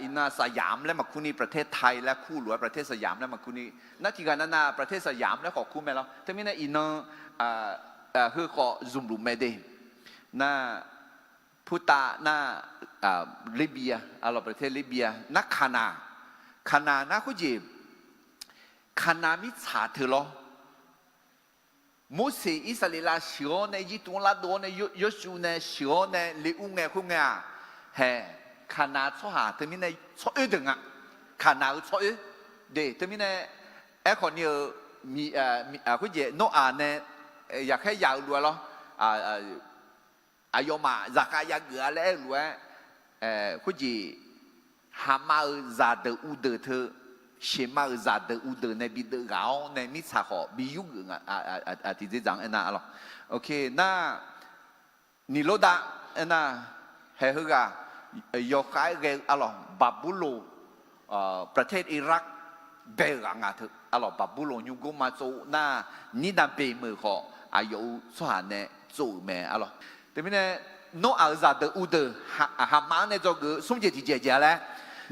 iqnan สยาม laer maqkur ni, ประเทศไทย laer kur-eu lof-aer ประเทศสยาม laer maqkur ni. Nar tiqghaq navnav ประเทศสยาม laer khawf kur mae lawr. Teumirnae iqnan heu khawf zmqluf mae de. Nar, purtav nar, Libya, arlawq, ประเทศ Libya nar, Kaqnaq, Kaqnaq nar khoerjeq, Kaqnaq mirtsaq teu lawr. Morseq Irsaqleqlav sheuq-awr nae, Irjirtuv-anr lardov-awr nae, Yawshuv nae sheuq-awr nae le ur ngae khoerngae-aq, hae, Kaqnaq tsawrhaq teumirnae tsawroer deuq nga. Kaqnaq-euq tsawroer de. Teumirnae, aerkhawf ni-euq, khoerjeq Noraq nae yaqkhaer yaq-eu lof-aer lawr, aqyawfmaf zaqkhav yageuf-a laer aer-eu lof-aer, khoerjeq, Haqmar-euq zaqdeuq uvdeuq teu, Seqma-euq zaqdeuq uvdeuq nae bideuv ghaq-awr nae mirtsaq khawf bi yurgeuf nga. Tiqdzer dzaq-anr aernar, arlawq, nar, Niqlordav aernar, hae heughaq yawkhav-aer ghae-eu, arlawq, Baqburloq, ประเทศอิรัก bae-eu ghaq nga teu, arlawq, Baqburloq nymrgor ma tsov nar, Nirnaqbeq meuq khawf aqyawf-euq tsawrhaq nae tsov-euq mae, arlawq. Teumirnae, Noraq-euq zaqdeuq uvdeuq, Haqmar-anr nae dzawgeuf-eu smr jeq tiqjeq jeq-a laer,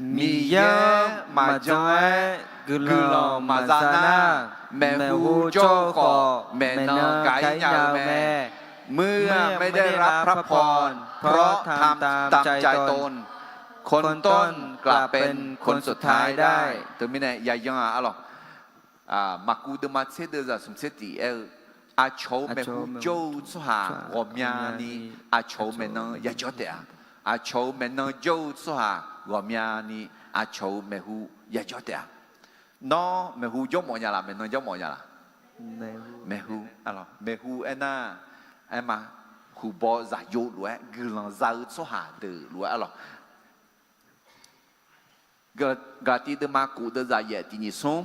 Miqyaer maqjan-aer guiqlanq maqza nar, maeqhu jawr-eu khawf maeqnan gaq-ir nya-eu mae. เมื่อไม่ได้รับพระพร เพราะทำตามใจตน คนต้นกลับเป็นคนสุดท้ายได้ Teumirnae yayan-aq, arlawq, Maqkuv deuvma tser deuvzaq smq tser tiq aer-eu, aqcawq-euq maeqhu jawr-eu tsawrhaq ghawqmyani aqcawq-euq maeqnan yajawr taef-a. Aqcawq-euq maeqnan jawr-eu tsawrhaq ghawqmyani aqcawq-euq maeqhu yajawr taef-a. Nawr maeqhu jawr mawf nya laf, maeqnan jawr mawf nya laf? Maeqhu, maeqhu aernar, aerma, huqbaw zaqyo lof-aer guiqlanq za-eu tsawrhaq deuq lof-aer, arlawq, Gaqtiv deuvma kof deuvzaq yaef tiq nyiq smr,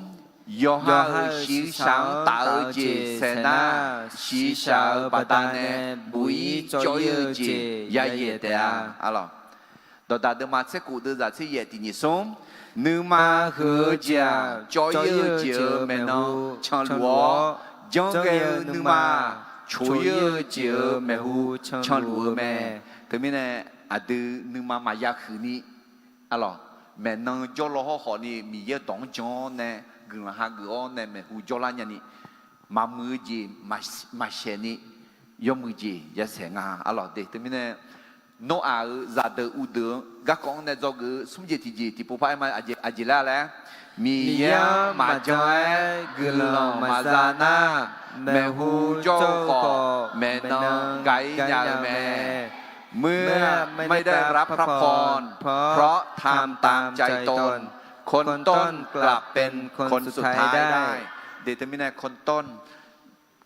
yawqha-euq shiqshaq-anr taf-eu jeq saeq nar, shiqshaq-euq baqdanae buq-ir cawv-ir-eu jeq yayaeq taef-a, arlawq. Dawqdaq deuvma tser kof deuvzaq tser yaef tiq nyiq smr, nuima huiq-eu jeq-aq, cawv-ir-eu jeq-euq maeqnan canluf-awr, janrghae-eu nuima coq-ir-eu jeq-euq maeqhu canluf-eu mae. Teumirnae, aqdui nuima maqya huiq ni, arlawq, maeqnan jawrlaw hawrkhawf ni Miqyaer dawq-anr jan-awr nae guiqlanq hageuf-awr nae maeqhu jawrlar nyani, maqmuiq-eu jeq maqsaeq ni, yawmuiq jeq yasaeq nga, arlawq de. Teumirnae Noraq-euq zaqdeuq uvdeuq-anr garkawv-anr nae dzawgeuf-eu smr jeq tiqjeq tiqpov par aer ma, aqjeq laer laer, Miqyaer-anr maqjan-aer guiqlanq maqza nar, maeqhu jawr-eu khawf maeqnan gaq-ir nya-eu mae. เมื่อไม่ได้รับพระพร เพราะทำตามใจตน คนต้นกลับเป็นคนสุดท้ายได้ เด teumirnae คนต้น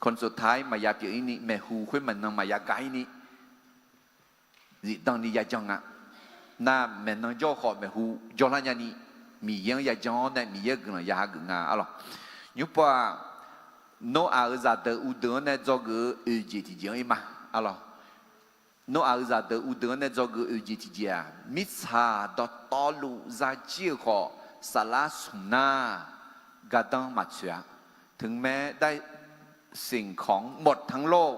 คนสุดท้าย maqya pyeuf-ir ni, maeqhu khoer maeqnan maqya gaq-ir ni, zifdan ni yajan nga. Nar maeqnan jawr-eu khawf maeqhu jawrlar nyani, Miqyaer-anr yajan-awr nae Miqyaer-euq guiqlanq ya hageuf nga, arlawq. Nymrpov-aq, Noraq-euq zaqdeuq uvdeuq-anr nae dzawgeuf-eu oeq jeq tiqjeq-anr ir ma, arlawq. Noraq-euq zaqdeuq uvdeuq-anr nae dzawgeuf oeq jeq tiqjeq-aq, mirtsaq dawqtawvluf zajir-eu khawf, saflar smq nar gardanr maqtsoeq-a. ถึงแม้ได้สิ่งของหมดทั้งโลก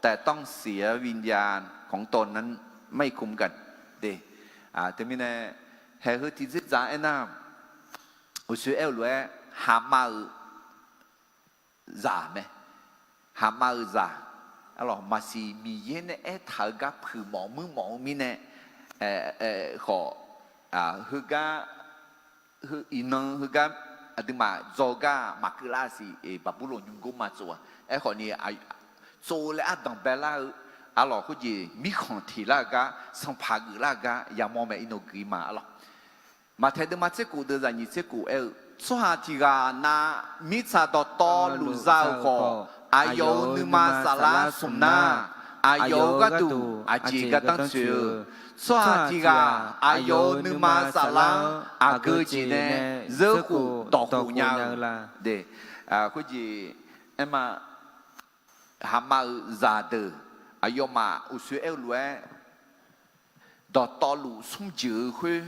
แต่ต้องเสียวิญญาณของตนนั้นไม่คุ้มกัน de. Teumirnae, haeq heu tiqdzerdzaq aernar, uqshoe aer-eu lof-aer, haqma-euq zaq mae. Haqma-euq zaq, arlawq, maqsiq Miqyaer nae aertaq-eu gar puiq mawf muir mawf-eu mirnae, khawf, heugar, iqnan heugar aqduimaf dzaw gar maqkeuv lar siq, Baqburloq nymrgor ma tsov-a. Aerkhawf ni, tsov laer ardanq baelar-eu, arlawq, khoerjeq mirkhanq teq lar-eu gar, sanqpaq geuflar-eu gar yamawr mae, iqnan guiq ma, arlawq. Maqtaeq deuvma tser kof deuv zaq nyiq tser kof aer-eu, tsawrhaq tiq ghaq nav mirtsaq dawqtawvluf za-euq khawf, aqyawf-euq nuima saflar smq nar, aqyawf-euq gharduq aqjeq gardanr tsoeq-eu, tsawrhaq tiq ghaq aqyawf-euq nuima saflar-anr aqgeu jeq nae zeurkhof dawqkhof nya-eu, khoerjeq aer ma. Haqma-euq zaqdeuq, aqyawfmaf uqshoe aer-eu lof-aer, dawqtawvluf smr jeuq-eu khoer,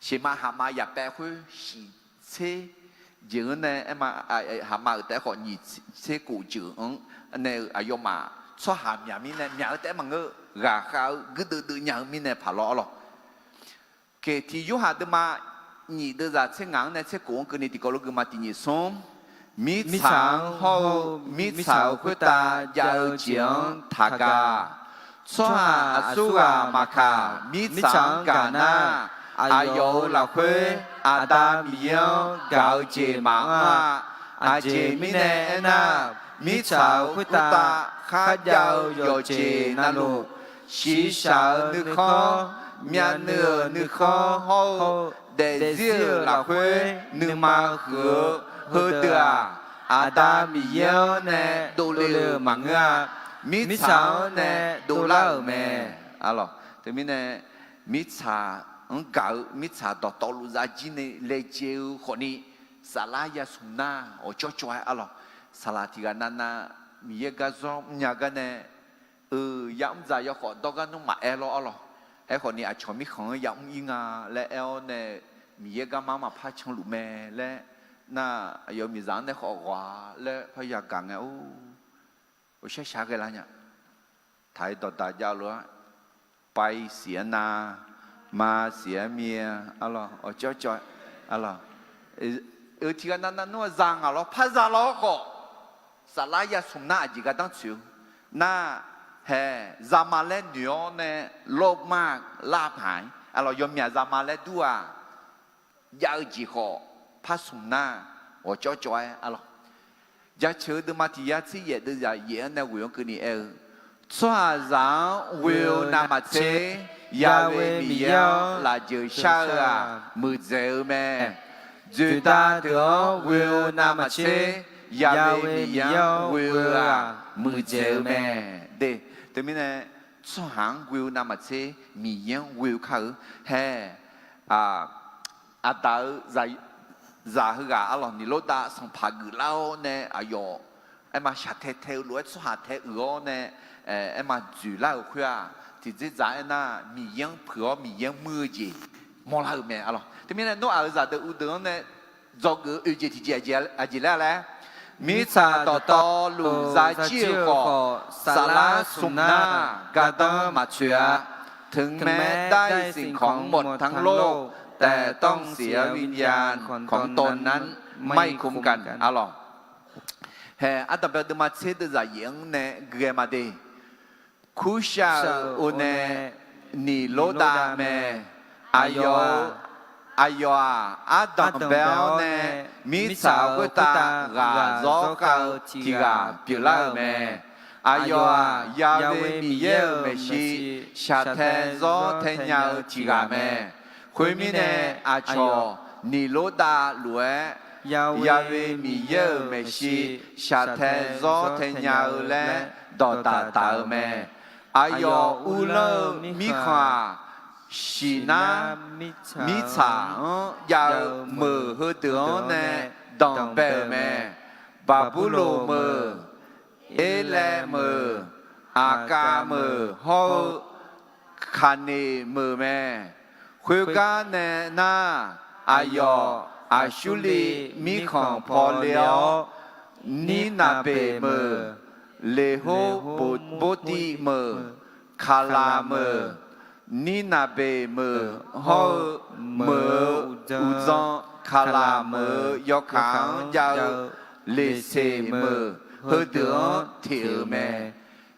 sheqma haqma yaqpaev khoer shiq tser jeuq-anr nae aer ma, haqma-euq taef-aer khawf nyiq tser kof jeuq-anr nae-eu aqyawfmaf tsawrhaq myaq mirnae myaq-eu taef-aer maqngeur, ghaqkhav-eu guirdeuv deuv nya-eu mirnae paq lawr, arlawq. Keqtiq Yorhaq deuvma nyiq deuv zaq tser ngaq-anr nae tser kof-anr keuvni tiqkawv lof gui ma. Tiq nyiq smr, mirtsaq-anr hawr-eu mirtsaq-euq khoertav jav-eu jeq-anr taqgaq. Tsawrhaq aqsurghaq maqkaq, mirtsaq-anr gaq nar, aqyawf-euq lafkhoer Aqda Miqyaer-anr gaq-eu jeq maqanr-a. Aqjeq mirnae aernar, mirtsaq-euq khoertav kharjav-eu yawqjeq navluf, shiqshaq-euq nuikhanr, myavnuiv-euq nuikhanr hawr-eu daefzir-euq lafkhoer nuima huiq-eu heudeuq-aq, Aqda Miqyaer-anr nae dovle-euq maqngeur-a. Mirtsaq-anr nae dovlar-euq mae. Arlawq, teumirnae mirtsaq-anr gaq-eu mirtsaq dawqtawvluf zafjir nae laejae-eu khawfni, saflar yasmq nar awqcawv cawv-aer, arlawq, saqlaq tiq ghaq navnav Miqyaer gar zawr mrnya gar nae, eu, yamr dzaq yawkhawf dawrgar nmr maqaer lawr, arlawq. Aerkhawfni aqcawq mirkhanq-anr yamr ir nga laer aer-awr nae, Miqyaer garma-anr maqpar canluf mae laer nar, aqyawf miqzaq-anr nae khawf ghawq-a laer parya gaq ngae-or, shar shaq ghae lar nya. Taq-aer dawqdaq jav-eu lof-aer, pai siq-aer nar, ma siq-aer mir-a, arlawq, awqcawv cawv-aer, arlawq, eu, tiq ghaq navnav nmr-a za ngaq lawr, par za lawr khawf, saflar yasmq nar aqjeq gardanr tsoeq-eu nar, hae, zama laer noeq-awr nae, lorma lar paq-aer, arlawq, yawmyaq zama laer dur-aq, jav-eu jeq khawf, par smq nar, ghawqcawv cawv-aer, arlawq. Jaceuq-eu deuvma tiq yar tser yaef deuv zaq yaef-anr nae ghoeq-anr keuvni aer-eu, tsawrhaqzaq-anr ghoe-eu navmaqtser, Yahweh Miqyaer-anr lafjeuq shar-eu-aq, muiqdzaeq-eu mae. Dzoeqdav deuq-anr ghoe-eu navmaqtser, Yahweh Miqyaer-anr ghoe-eu-aq, muiqdzaeq-eu mae. De, teumirnae, tsawrhaq-anr ghoe-eu navmaqtser Miqyaer-anr ghoe-eu kar-eu, hae, aqdaq-eu zaq heughaq arlawq, Niqlordav sanqpaq geuflar-awr nae aqyawf aerma shaqtae tae-eu lof-aer tsawrhaq tae uiq-awr nae, aerma dzoeqlar-euq khoer-aq, tiqdzerdzaq aernar, Miqyaer-anr puiq-awr Miqyaer-anr muir-eu jeq mawrlar-euq mae, arlawq. Teumirnae Noraq-euq zaqdeuq uvdeuq-anr nae dzawgeuf-eu oeq jeq tiqjeq aqjeq laer laer, mirtsaq dawqtawvluf zajir-eu khawf, saflar smq nar gardanr maqtsoeq-a. ถึงแม้ได้สิ่งของหมดทั้งโลก แต่ต้องเสียวิญญาณของตนนั้นไม่คุ้มกัน arlawq. Hae, ardanq bae-eu deuvma tser deuvzaq yaef-anr nae gui-aer ma de. Kurshav-euq onae Niqlordav mae. Aqyawf-eu, aqyawf-aq, ardanq bae-awr nae mirtsaq khoertav ghaq zawr khav-eu tiq ghaq pyeuflar-euq mae. Aqyawf-aq, Ya'we Miqyaer-euq maeqshi shaqtae zawr tae nya-eu tiq ghaq mae. Khoermirnae, aqcawq Niqlordav lof-aer Ya'we Miqyaer-euq maeqshi shaqtae zawr tae nya-eu laer dawqdaq daq-eu mae. Aqyawf uvlanr-eu mirkhanq-aq, shiqnar mirtsaq-anr jav-eu meuq heudeuq-anr nae danqbae-euq mae. Baqburloq meuq, Erlaev meuq, Aqkav meuq hawr-eu Kaqneq meuq mae. Khoergar nae nar, aqyawf Aqsurliv mirkhanq paw le-awr, Nirnaqbeq meuq, Leqhorboqtiv meuq, Kaqlaq meuq, Nirnaqbeq meuq hawr-eu meuq-euq uqdzan Kaqlaq meuq-euq yawkaq-anr jav-eu Leqseq meuq heudeuq-anr teq-euq mae.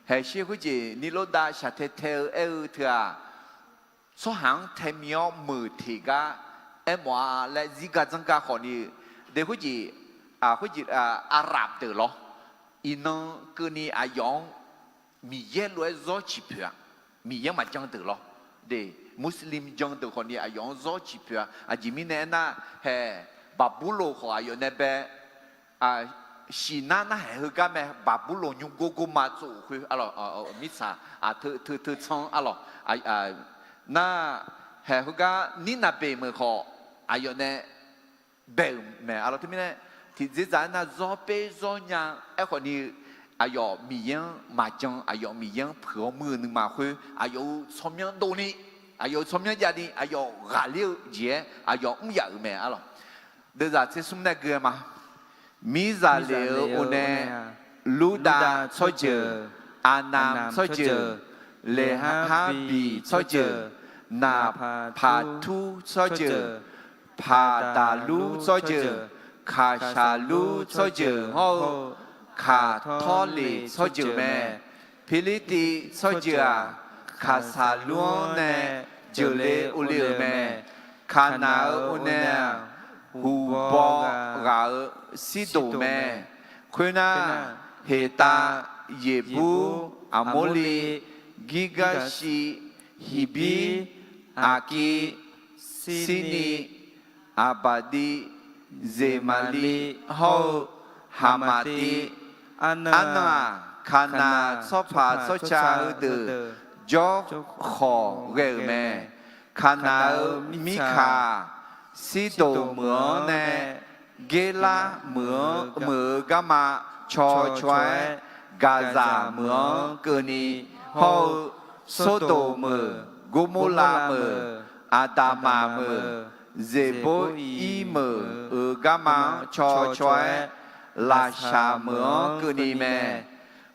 Haeqshir khoerjeq Niqlordav shaqtae tae-eu aer-eu teu-aq, tsawrhaq-anr tae mi-awr meuq teq gar aermawf-a laer zirgar dzanrgar khawfni, de khoerjeq, khoerjeq, Aqraf deuq lawr, iqnan keuvni aqyawf-anr Miqyaer lof-aer zawr ciqpoeq-a. Miqyaer maqjan deuq lawr, de, Muslim jan deuq khawfni aqyawf-anr zawr ciqpoeq-a. Aqjeq mirnae aernar, hae, Baqburloq khawf aqyawf nae bae shiqnar narhaq heugar mae. Baqburloq nymr gor gor ma tsov khoer, arlawq, mirtsaq teu teu tsanr, arlawq, nar, hae, heugar Nirnaqbeq meuq khawf aqyawf nae bae-euq mae, arlawq. Teumirnae, tiqdzerdzaq aernar, zawr per zawr nya-eu aerkhawf ni, aqyawf Miqyaer-anr maqjan, aqyawf Miqyaer-anr puiq-awr muir-eu nuima khoer, aqyawf-euq tsawrmyanr dovni, aqyawf-euq tsawrmyanr javni, aqyawf ghaqler-eu jeq-aer aqyawf mr yaf-euq mae, arlawq. Deuvzaq tser smr nae gui-eu ma. Mirzaqleq-euq onae, Lurdav tsawrjeuq, Aqnamq tsawrjeuq, Leqharbiq tsawrjeuq, Naqpaqtur tsawrjeuq, Paqdaqlur tsawrjeuq, Kaqshaqlur tsawrjeuq hawr-eu Kaqtawrleq tsawrjeuq mae. Pirlirtiv tsawrjeuq-aq, Kaqsaqlur-anr nae jeuqle ovle-euq mae. Kaqnaq-euq onae-aq, huqbaw ghaq-euq Sirdoq mae. Khoernar, Heqtav, Yeqbur, Aqmorliv, Girgarshi, Hiqbir, Aqkiv, Sirniv, Aqbaqdiv, Zeqmaqliv hawr-eu Haqmaqtiv, Arnan-aq, Kaqnaq tsawrpaq tsawrca heudeuq jawrkhawq ghae-euq mae. Kaqnaq-euq Mirkaq-aq, Sirdoq meuq-anr nae Gerlar meuq-anr meuq-eu garma cawcaw-aer, Gaqzaq meuq-anr keuvni hawr-eu, Sordoq meuq, Gormorlav meuq, Aqdaqmaq meuq, Zeqborir meuq-euq garma-anr cawcaw-aer, Laqshaq meuq-anr keuvni mae.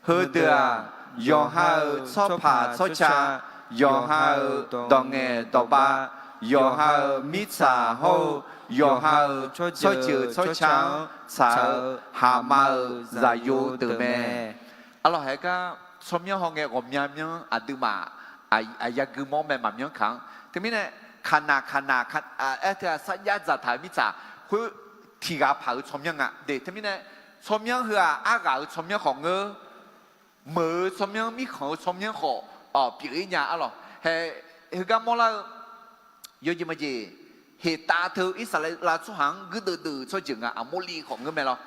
Heudeuq-aq, yawqha-euq tsawrpaq tsawrca, yawqha-euq dawq ngaeq dawqbav, yawqha-euq mirtsaq hawr-eu, yawqha-euq tsawrjeuq tsawrca-anr tsaq-eu haqma-euq zaqyo deuq mae. Arlawq, haegar tsawrmyanr hawngae ghawqmya myanr aqduimaf aqyagui mawr mae maqmyanr kaq-anr. Teumirnae, Kaqnaq, Kaqnaq, aer teu-aq sarjax dzaqtaq-euq mirtsaq khoer tiq ghaq paq-euq tsawrmyanr nga de. Teumirnae, tsawrmyanr heu-aq arghaq-euq tsawrmyanr khawf ngeur, meuq-eu tsawrmyanr, mirkhanq-eu tsawrmyanr khawf pyeuf-ir nya, arlawq. Hae, heugar mawrlar-eu yawjeq maqjeq, Heqtav teu Irsaqleqlav tsawrhaq-anr guirdeuv deuv-euq tsawrjeuq nga. Aqmorliv khawf ngeur mae lawr,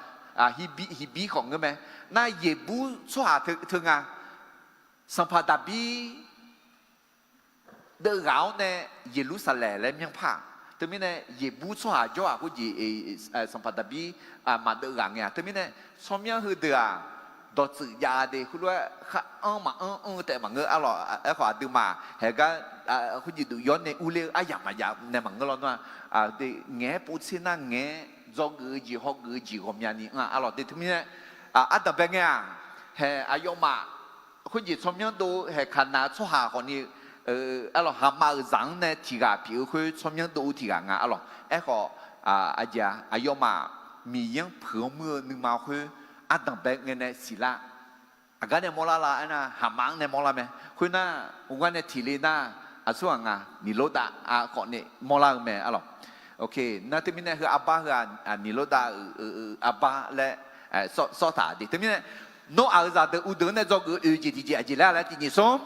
Hiqbir khawf ngeur mae. Nar Yeqbur tsawrhaq teu nga. Sanqpaq Daqbir deuvghaq-awr nae Yeqlursaqlaeq laer myanrpar-aq, teumirnae Yeqbur tsawrhaq jawr-aq khoerjeq, Sanqpaq Daqbir maqdeuv ghaq ngae-aq. Teumirnae tsawrmyanr heudeuq-aq, dawqtsuif jav de. Khoerlof-aer khar anr maqanr anr-eu taef maqngeur, arlawq. Aerkhawf aqduimaf haegar khoerjeq duf yawr nae urler-eu aryamq maqjav nae maqngeur lawr nar, ngaeq-aer povtser nar ngaeq-aer dzawgeuf-eu jeq hawgeuf-eu jeq ghawqmyani anr-a, arlawq. De teumirnae, ardanqbae ngae-aq, hae aqyawfmaf khoerjeq tsawrmyanr dov-eu hae Kaqnaq tsawrhaq khawfni arlawq, haqma-euq zaq-anr nae tiq ghaq pyeuf-eu khoer tsawrmyanr dov-eu tiq ghaq nga arlawq. Aerkhawf, aqjeq-aq, aqyawfmaf Miqyaer-anr puiq-anr muir-eu nuima khoer ardanq bae ngae nae siqlar. Aqgar nae mawrlar la aernar, haqma-anr nae mawrlar mae. Khoernar, uqgar nae tiq le nar, aqsurghaq nga, Niqlordav khawf ni mawrlar-eu mae arlawq. Nar teumirnae heu arbar heu-aq, Niqlordav-euq arbar laer sawr, sawrtaq de. Teumirnae, Noraq-euq zaqdeuq uvdeuq-anr nae dzawgeuf oe-eu jeq tiqjeq aqjeq laer laer tiqnyiq smr.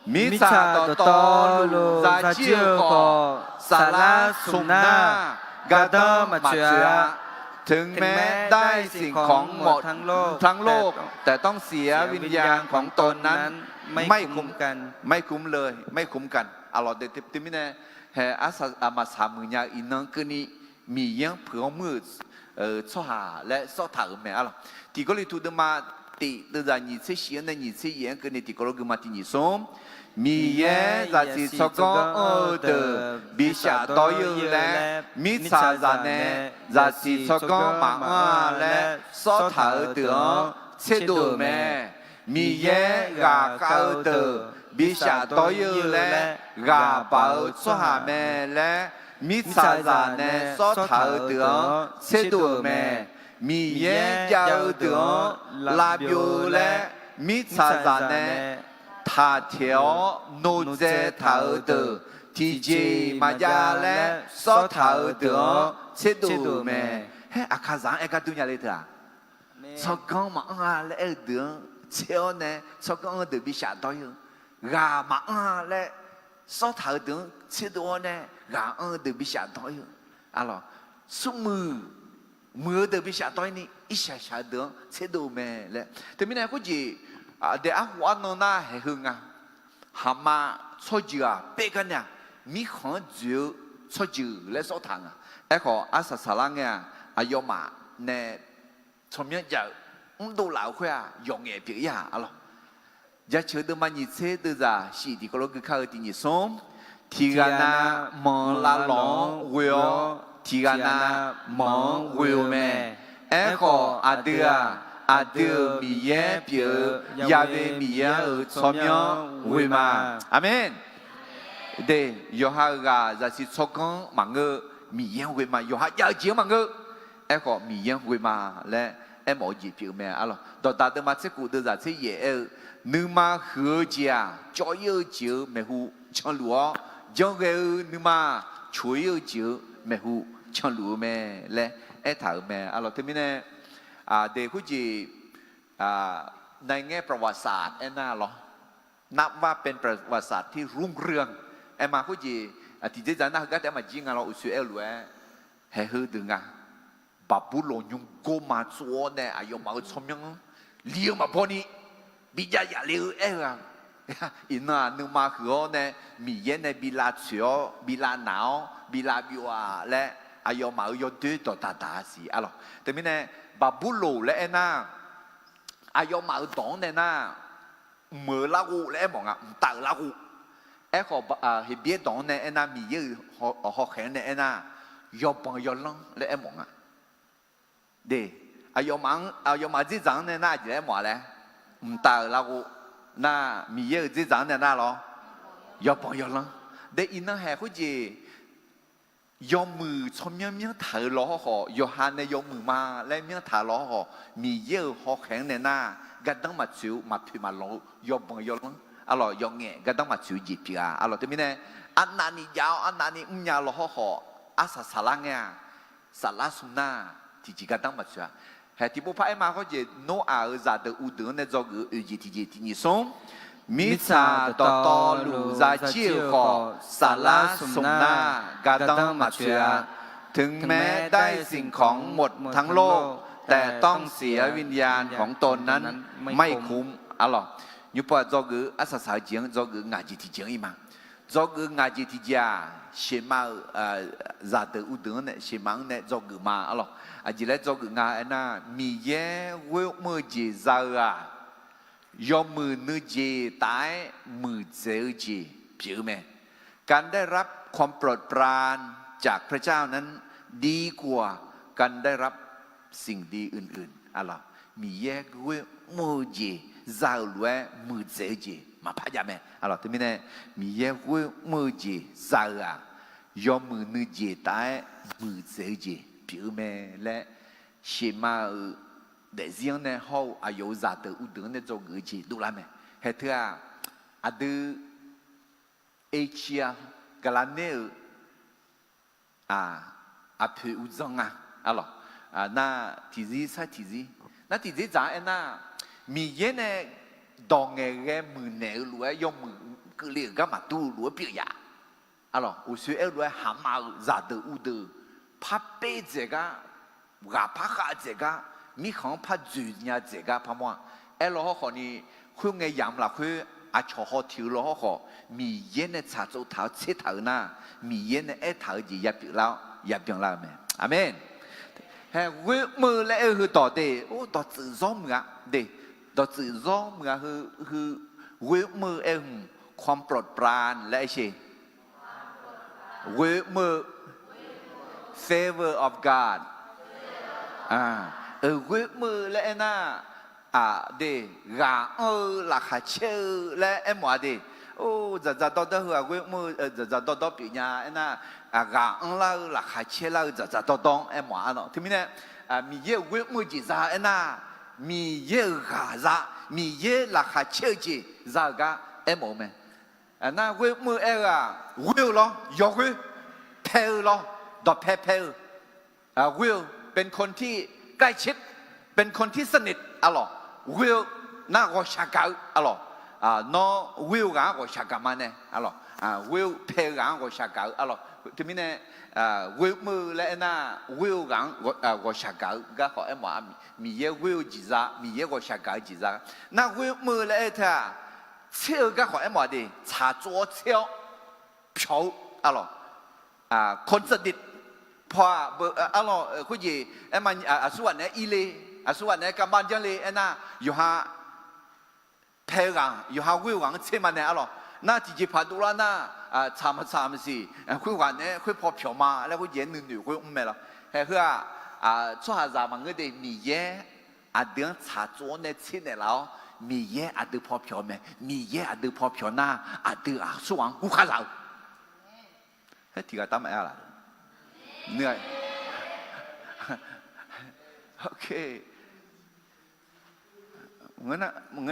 Mirtsaq dawqtawvluf zajir-eu khawf, saflar smq nar, gardanr maqtsoeq-a. ถึงแม้ได้สิ่งของหมดทั้งโลก แต่ต้องเสียวิญญาณของตนนั้น ไม่คุ้มกัน ไม่คุ้มเลย ไม่คุ้มกัน arlawq. Teumirnae, hae arsaq maqsaq muiq nya-eu iqnan keuvni, Miqyaer-anr puiq-anr muir-euq tsawrhaq laer sawrtaq-euq mae arlawq. Tiq Gawrliqtu deuvma tiq deuvzaq nyiq tser shif-anr nae nyiq tser yaef-anr keuvni tiq kawv lof geuma tiqnyiq smr. Miqyaer zaqsiq tsawrganr anr-eu deuq bishaf dawr-ir-eu laer, mirtsaqzaq nae zaqsiq tsawrganr maqanr-a laer sawrtaq-eu deuq-anr tserdov-euq mae. Miqyaer ghaqkhav-eu deuq bishaf dawr-ir-eu laer ghaq baq-eu tsawrhaq mae laer, mirtsaqzaq nae sawrtaq-eu deuq-anr tserdov-euq mae. Miqyaer jav-eu deuq-anr lavbyov-eu laer, mirtsaqzaq nae taq taeq-awr nodzae taq-eu deuq tiqjeq maqjav laer sawrtaq-eu deuq-anr tserdov-euq mae. Haer aqkaqzaq-anr aer gar dur nya le teu-aq, tsawrganr maqanr-a laer aer-eu deuq-anr tser-awr nae tsawrganr anr-eu deuq bishaf dawr-ir-eu, ghaq maqanr-a laer sawrtaq-eu deuq-anr tserdov-awr nae ghaq anr-eu deuq bishaf dawr-ir-eu, arlawq, smrmuiq muiq-eu deuq bishaf dawr-ir ni irshaq shaq-eu deuq-anr tserdov-eu mae laer. Teumirnae khoerjeq, daef arhu arnan nar haeq heu nga. Haqma tsawrjeuq-aq paer gar nae-aq, mirkhanq-anr dzoeq-eu tsawrjeuq laer sawrtaq nga. Aerkhawf arsaq saqlar ngae-aq, aqyawfmaf nae tsawrmyanr jav-eu mrdov laf-euq khoer-aq yawqngaef pyeuf-ir-aq arlawq. Jaceuq deuvma nyiq tser deuvzaq shif tiq kawv lof gui kar-eu tiqnyiq smr. Tiqghaq nav manq lavlawq-anr ghoe-awr, tiqghaq nav manq-anr ghoe-eu mae. Aerkhawf aqdui-aq, aqdui-euq Miqyaer pyeuf-eu Ya'we Miqyaer-euq tsawrmyanr ghoe ma. Aqmeq. De, yawqha-euq ghaq zaqsiq tsawrganr maqngeur, Miqyaer-anr ghoe ma. Yawqha jav-eu jeq-anr maqngeur, aerkhawf Miqyaer-anr ghoe ma laer aermawf-eu jeq pyeuf-eu mae arlawq. Dawqdaq deuvma tser khof deuvzaq tser yaef aer-eu, nuima huiq-eu jeq-aq cawv-ir-eu jeq-euq maeqhu canluf-awr, janrghae-eu nuima coq-ir-eu jeq-euq maeqhu canluf-eu mae laer aertaq-euq mae arlawq. Teumirnae, de khoerjeq, nae ngaer ประวัติศาสตร์ aernar lawr, นับว่าเป็นประวัติศาสตร์ที่ รุ่งเรือง aer ma. Khoerjeq tiqjeq dzaq nar heugar taef-aer maqjir nga lawr, uqshoe aer-eu lof-aer, haeq heu deuq nga. Baqburlawq nymrgor ma tsov-awr nae aqyawfmaf-euq tsawrmyanr-anr li-eu maqbaw ni bijav yaf le-eu aer-eu-aq, iqnan-aq nuima huiq-awr nae Miqyaer nae bi lavtsoeq-awr bi lavnaq-awr bi lavbyov-a laer aqyawfmaf-euq yawdoer dawqdaq daq-a siq arlawq. Teumirnae, Baqburlawq laer aernar, aqyawfmaf-euq dawq-anr nae nar, mq-euq larghov laer aermawf nga, mqtav-euq larghov. Aerkhawf, Heqbyaer dawq-anr nae aernar, Miqyaer-euq hawkhaeq-anr nae aernar, yawbanq yawlanr laer aermawf nga. De, aqyawfmaf-anr, aqyawfmaf dzerdzaq-anr nae nar aqjeq laer aermawf-a laer, mqtav-euq larghov. Nar, Miqyaer-euq dzerdzaq-anr nae nar lawr, yawbanq yawlanr. De, iqnan haeq khoerjeq yawmuiq tsawrmyanr myanrtaq-eu lawhawr khawf, yawqha nae yawmuiq ma laer myanrtaq-eu lawhawr khawf, Miqyaer-euq hawkhaeq-anr nae nar, gardanr maqtsoeq-eu, maqpoeq maqlanq-eu yawbanq yawlanr arlawq, yawqngaef gardanr maqtsoeq-eu jeq pyeuf-a arlawq. Teumirnae, arnavni jav-awr arnavni mrnya lawhawr khawf, arsaq saqlar ngae-aq, saflar smq nar, tiqjeq gardanr maqtsoeq-a. Haeq tiqpov par aer ma khoerjeq, Noraq-euq zaqdeuq uvdeuq-anr nae dzawgeuf-eu oeq jeq tiqjeq tiqnyiq smr. Mirtsaq dawqtawvluf zajir-euq khawf, saflar smq nar, gardanr maqtsoeq-a. ถึงแม้ได้สิ่งของหมดทั้งโลก แต่ต้องเสียวิญญาณของตนนั้นไม่คุ้ม arlawq. Nymrpov-aq dzawgeuf-eu arsaq saq-eu jeq-anr dzawgeuf-eu ngaq jeq tiqjeq-anr ir ma. Dzawgeuf-eu ngaq jeq tiqjeq-aq, sheuqma-euq zaqdeuq uvdeuq-anr nae sheuqma-anr nae dzawgeuf ma arlawq. Aqjeq laer dzawgeuf nga aernar, Miqyaer ghoer mr-eu jeq za-eu-aq, yawmuiq nuijeq taf-aer muiqdzaeq-eu jeq pyeuf-eu mae. การได้รับความโปรดปรานจากพระเจ้านั้น ดีกว่าการได้รับสิ่งดีอื่นๆ arlawq. Miqyaer ghoer mr-eu jeq za-euq lof-aer muiqdzaeq-eu jeq maqpar jav mae. Aqlawq, teumirnae Miqyaer ghoer mr-eu jeq za-eu-aq, yawmuiq nuijeq taf-aer muiqdzaeq-eu jeq pyeuf-eu mae laer, Sheuqmav-euq daefzir-anr nae hawr-eu aqyawf-euq zaqdeuq uvdeuq-anr nae dzawgeuf-eu jeq dovlar mae. Haeq teu-aq, aqdui Asia gaqlaq ner-euq aqpoeq uqdzan nga. Aqlawq, nar tiqzir sar tiqzir, nar tiqzir dzaq-anr aernar, Miqyaer nae dawq ngaeqghae muiqnaeq-eu lof-aer yawmuiq keuvle-euq gar maqdur-eu lof-aer pyeuf yaf. Aqlawq, uqshoe aer-eu lof-aer haqmav-euq zaqdeuq uvdeuq par perdzaeq gar, ghaqpar khavdzaeq gar, mirkhanq-anr par dzoeqnya dzaeq gar parmawr-a. Aerlaw hawrkhawf ni, khoerngae yamq lafkhoer aqcawq haw tiq-eu law hawrkhawf, Miqyaer nae tsaqtsov taq-awr tsertaq-euq nar, Miqyaer nae aertaq-eu jeq yapyeuf lar-awr yabyan lar-eu mae. Aqmeq. Hae, ghoer mr-eu laer aer-eu heudawq de, or, dawqtsuif zawr muiq-a de, dawqtsuif zawr muiq-a heu, heu, ghoer mr-eu aer-eu hmq ความโปรดปราน laer aer sher. Ghoer mr-eu, favor of God. Ghoer mr-eu laer aernar, aqde, ghaq anr-eu laqkhaq caer-eu laer aermawf-a de. Or, dzaqdzaq dawrdawr heu-aq ghoer mr-eu, dzaqdzaq dawrdawr pyeufnya aernar, ghaq anrlar-eu laqkhaq caerlar-eu dzaqdzaq dawrdawr-anr aermawf-a lawq. Teumirnae, Miqyaer-euq ghoer mr-eu jeq za aernar, Miqyaer-euq ghaq za, Miqyaer laqkhaq caer-eu jeq za-euq gar aermawf-eu mae. Nar ghoer mr-eu aer-eu-aq, ghoer-eu lawr, yawghoer, pae-eu lawr, dawqpae pae-eu, ghoer-eu เป็นคนที่ เป็นคนที่สนิท aqlawq, ghoer-eu nar ghawqshaq gaq-eu aqlawq, nawr ghoer-eu ghaq-anr ghawqshaq gaq ma nae aqlawq, ghoer-eu pae-eu ghaq-anr ghawqshaq gaq-eu aqlawq. Teumirnae, ghoer mr-eu laer aernar, ghoer-eu ghaq-anr ghawqshaq gaq-eu garkhawf aermawf-a. Miqyaer ghoer-eu jeq za, Miqyaer ghawqshaq gaq-eu jeq za. Nar ghoer mr-eu laer aer-eu teu-aq, tser-eu garkhawf aermawf-a de, tsaqtsov-awr tser-awr pyawq-eu aqlawq, คนสนิท paw-aq, aqlawq, khoerjeq aerma, aqsurghaq naeq-aer irle, aqsurghaq naeq-aer kavmar janrle aernar, yawqha pae-eu ghaq, yawqha ghoer-eu ghaq-anr tser ma nae aqlawq. Nar tiqjeqpaq dovlar nar, tsaq maqtsaq maqsiq, khoerghaq naeq-aer khoer paw pyawq ma laer khoerjeq-aer nuinoeq ghoer mr mae lawq. Hae heu-aq, tsawrhaqzaq maqngeur de, Miqyaer aqdui-anr tsaqtsov-awr nae tser naeqlaf-awr, Miqyaer aqdui paw pyawq mae, Miqyaer aqdui paw pyawq nar, aqdui aqsurghaq-anr guvkhar za-eu. Haer tiqghaq taf maqaer laf. Ngeur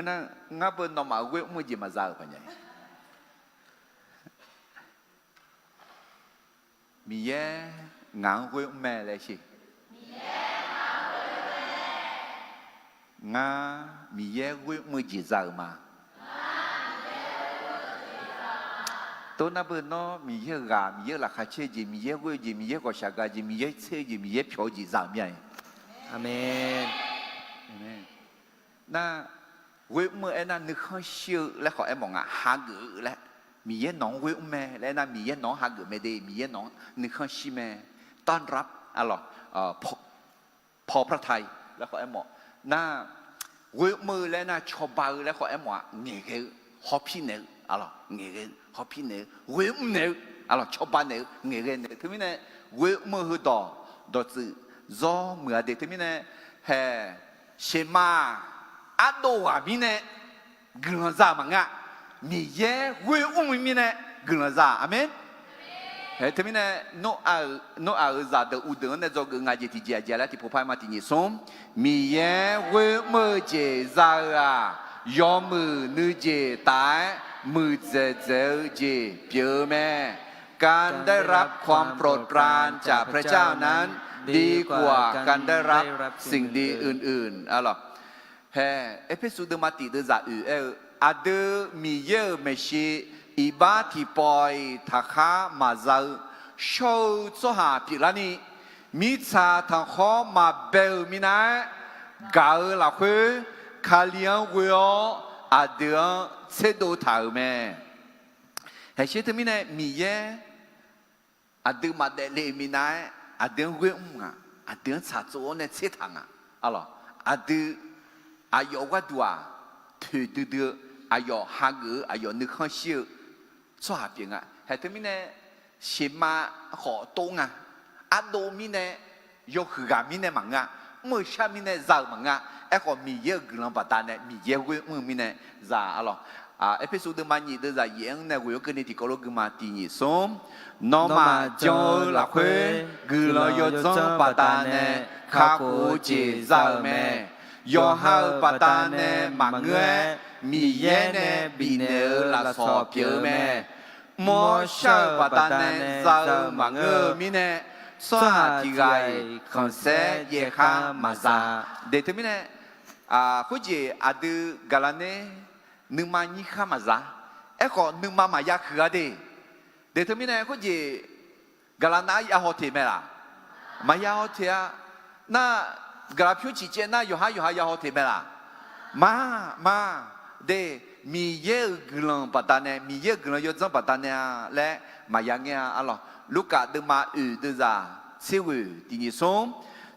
nar, ngar beu nawmaf ghoer mr-eu jeq maqza-euq paq nya. Miqyaer ngaq-anr ghoer mr mae laer sher. Ngar Miqyaer ghoer mr-eu jeq za-euq ma. Tov nar beu nawr Miqyaer-euq ghaq, Miqyaer-euq laqkhaq caer-eu jeq, Miqyaer ghoer-eu jeq, Miqyaer ghawqshaq gaq-eu jeq, Miqyaer tser-eu jeq, Miqyaer pyawq-eu jeq za-euq mir-a. Nar ghoer mr-eu aernar nuikhanr shir-eu laer khawf aermawf nga, hageuf-eu laer. Miqyaer nawq-anr ghoer mr mae laer aernar, Miqyaer nawq-anr hageuf mae de, Miqyaer nawq-anr nuikhanr shir mae. ต้อนรับ aqlawq, พอพระทัย laer khawf aermawf. Nar ghoer mr-eu laer nar cawba-eu laer khawf aermawf-a, ngaeqghae-eu, hawpir naeq-eu, aqlawq, ngaeqghae-eu, hawpir naeq-eu, ghoer mr naeq-eu, aqlawq, cawba naeq-eu, ngaeqghae naeq-eu. Teumirnae ghoer mr-eu heudawq dawqtsuif zawr muiq-a de. Teumirnae hae, sheuqma-aq, ardov ghaq mirnae guiqlanq za-euq maqngeur-a. Miqyaer ghoer mr-eu mirnae guiqlanq za-euq. Aqmeq. Hae teumirnae, Noraq-euq zaqdeuq uvdeuq-anr nae dzawgeuf nga jeq tiqjeq aqjeq laer tiqpov par-aer ma tiqnyif smr. Miqyaer ghoer mr-eu jeq za-eu-aq, yawmuiq nuijeq taf-aer muiqdzaeq dzaeq-eu jeq pyeuf-eu mae. การได้รับความโปรดปรานจากพระเจ้านั้นดีกว่าการได้รับสิ่งดีอื่นๆ Hae, Erpersu deuvma tiq deuv zaq oeq aer-eu, aqdui Miqyaer-euq maeqshi iqbax tiqpawf-iq taqkhar maqza-eu shawr-eu tsawrhaq pyeuflarni, mirtsaq tanqkhawr maqbae-euq minav-aer gaq-eu lafkhoer, Kali-anr ghoe-awr aqdui-anr tserdov taq-euq mae. Haeqsher teumirnae Miqyaer aqdui maqdaef le-euq minav-aer aqdui-anr ghoer mr ngaq, aqdui-anr tsaqtsov-awr nae tsertaq ngaq. Aqlawq, aqdui aqyawf gharduq-aq, toeqdui dui-eu, aqyawf hageuf-eu, aqyawf nuikhanr shir-eu tsawrhaq pyeuf nga. Haeq teumirnae sheuqma khawf tov nga. Ardov mirnae, yawhuiq ghaq mirnae maqngeur-a. Mr-eu shar mirnae za-euq maqngeur-a. Aerkhawf Miqyaer-euq guiqlanq baqdanae Miqyaer ghoer mr-eu mirnae za-a lawq. Erpersu deuvma nyiq deuvzaq yaef-anr nae ghoe-awr keuvni tiqkawv lof guima tiq nyiq smr. Nawmaf jan-eu lafkhoer guiqlanq yawdzanr baqdanae kakhof-eu jeq za-euq mae. Yawqha-euq baqdanae maqngeur-aer, Miqyaer nae bifnaeq-eu lafsawq pyeuf-eu mae. Mr-awr shar-euq baqdanae za-eu maqngeur-eu mirnae, tsawrhaq tiq ghaq-iq khanqsaer jaev khar maqza. De teumirnae, khoerjeq aqdui gaqlaq ner nuima nyir khar maqza. Aerkhawf nuima maqya huiq-a de. De teumirnae khoerjeq gaqlaq nav-aer ya haw teq mae laq? Maqya haw teq-a. Nar, gaqlaq pyur ciqcaev nar yawqhar yawqha ya haw teq mae laq? Ma, ma. De, Miqyaer-euq guiqlanq baqdanae, Miqyaer-euq guiqlanq yawdzanr baqdanae-a laer maqya ngaer-a arlawq. Lurkaf deuvma oeq deuvzaq tser ghoeq tiq nyiq smr.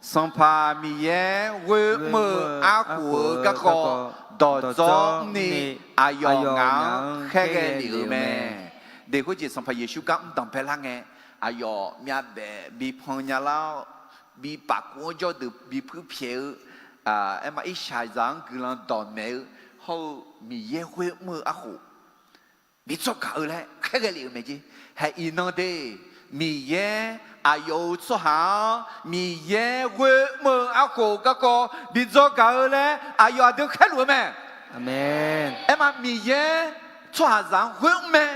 Sanqpaq Miqyaer ghoer mr-eu arkhof-eu garkawv dawqdzawr mrni, aqyawf ngaq-anr khaerghae lef-euq mae. De khoerjeq Sanqpaq Yeqsur gar mr danqbae lar ngae, aqyawf myavbaef bi pan nya lar-awr, bi paf kuv-anr jawrdeuq bi puir pyaeq-eu, aerma irshaqzaq-anr guiqlanq dawqmaeq-eu hawr-eu Miqyaer ghoer mr-eu arkhof bi dzawr gaq-eu laer khaerghae lef-euq mae jeq. Haeq iqnan de, Miqyaer aqyawf-euq tsawrhaq-anr Miqyaer ghoer mr-eu arkhof garkawv bi dzawr gaq-eu laer aqyawf aqdui khaerluf-eu mae. Aerma Miqyaer tsawrhaqzaq-anr ghoer mr mae.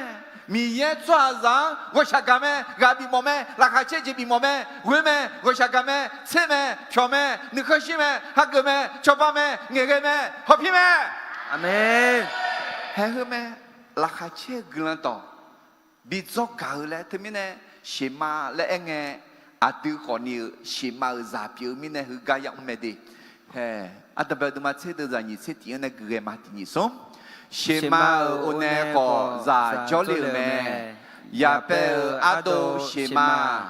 Miqyaer tsawrhaqzaq-anr ghawqshaq gaq mae, ghaq bifmawf mae, laqkhaq caer jeq bifmawf mae, ghoer mae, ghawqshaq gaq mae, tser mae, pyawq mae, nuikhanr shir mae, hageuf mae, cawba mae, ngaeqghae mae, hawpir mae. Haeq heu mae, laqkhaq caer-eu guiqlanq dawq bi dzawr gaq-eu laer teumirnae, sheqma laer aerngae, aqdui khawfni-euq sheqma-euq zaq pyeuf-eu mirnae heugar yamr mae de. Haeq, ardanqbae deuvma tser deuvzaq nyiq tser tiq-anr nae guighae ma tiq nyiq smr. Sheqma-euq onae khawf zaq jawrle-euq mae. Yaqpaev-euq ardov sheqma-aq,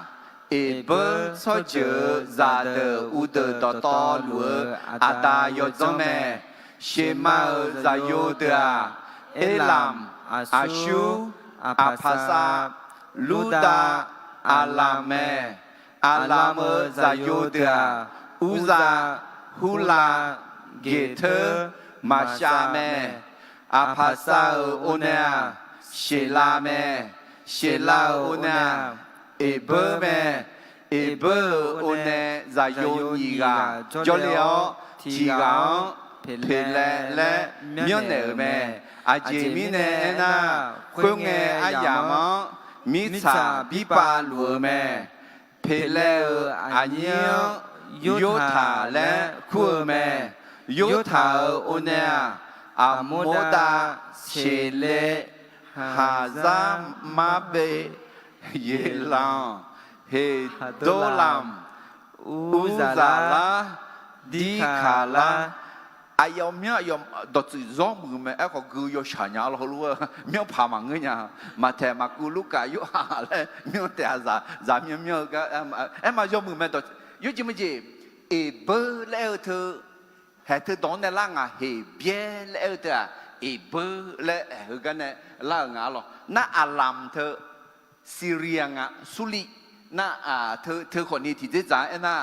Eqbeur tsawrjeuq-euq zaqdeuq uvdeuq dawqtawvluf-eu aqda yawdzanr mae. Sheqma-euq zaqyo deuq-aq, Erlamq, Aqsur, Aqpaqsav, Lurdav, Aqlamq mae. Aqlamq-euq zaqyo deuq-aq, Urzav, Hurlav, Geqteur, Maqshav mae. Aqpaqsav-euq onae-aq, Sheqlav mae. Sheqlav-euq onae-aq, Eqbeur mae. Eqbeur-euq onae zaqyo nyiq ghaq jawrle-awr, tiq ghaq-anr Peqlaev laer myanrnaeq-euq mae. Aqjeq mirnae aernar, khoerngae aryamq-anr mirtsaq birpav luf-eu mae. Peqlaev-euq aqnyir-anr Yortaq laer kur-eu mae. Yortaq-euq onae-aq, Aqmordav, Seqlev, Haqzarmaqbev, Yeqlanq, Heqdorlanq, Urzaqlar, Dirkaqlar. Aqyawf myanr aqyawf dawqtsuif zawr muiq mae. Aerkhawf gui yawshaq nya lawr heulof-aer myanr paq maqngeur nya. Maqtaeq, Maqkuv, Lurkaf, Yorhaq laer myanr taef-a zaq, zaq myanr myanr-eu gar aerma yawmuiq mae. Dawq yawjeq meujeq, Eqbeur laer-eu teu haeq teu dawq-anr nae lar ngaq, Heqbyaer laer-eu teu-aq, Eqbeur laer heugar nae lar-euq nga lawr. Nar Aqlamq teu Syria nga, Surliq nar, teu khawfni tiqdzerdzaq-anr aernar,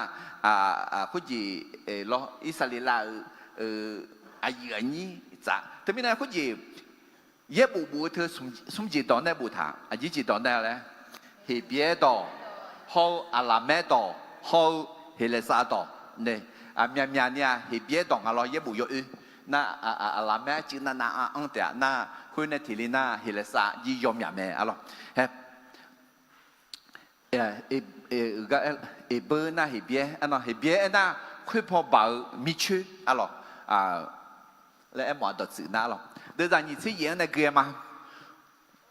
khoerjeq lawr, Irsaqleqlav-euq aqyuif aqnyir tsaf. Teumirnae khoerjeq yaerbof bof-eu teu smr jeq dawq nae boftaq, aqjeq jeq dawq nae laer, Heqbyaer dawq hawr-eu, Aqlaqmaer dawq hawr-eu, Heqlaeqsav dawq nae, myaqmyaq ni-aq Heqbyaer dawq nga lawr yaerbof yawoer nar, Aqlaqmaer arcuiv navnav-anr taef-a nar, khoer nae tiqle nar Heqlaeqsav jir yawmyaq mae arlawr. Eqbeur nar Heqbyaer, Heqbyaer aernar, khoerpaw baq-eu mircoer arlawr. Laer aermawf-a dawqtsuif nar arlawr. Deuvzaq nyiq tser yaef-anr nae gui-aer ma.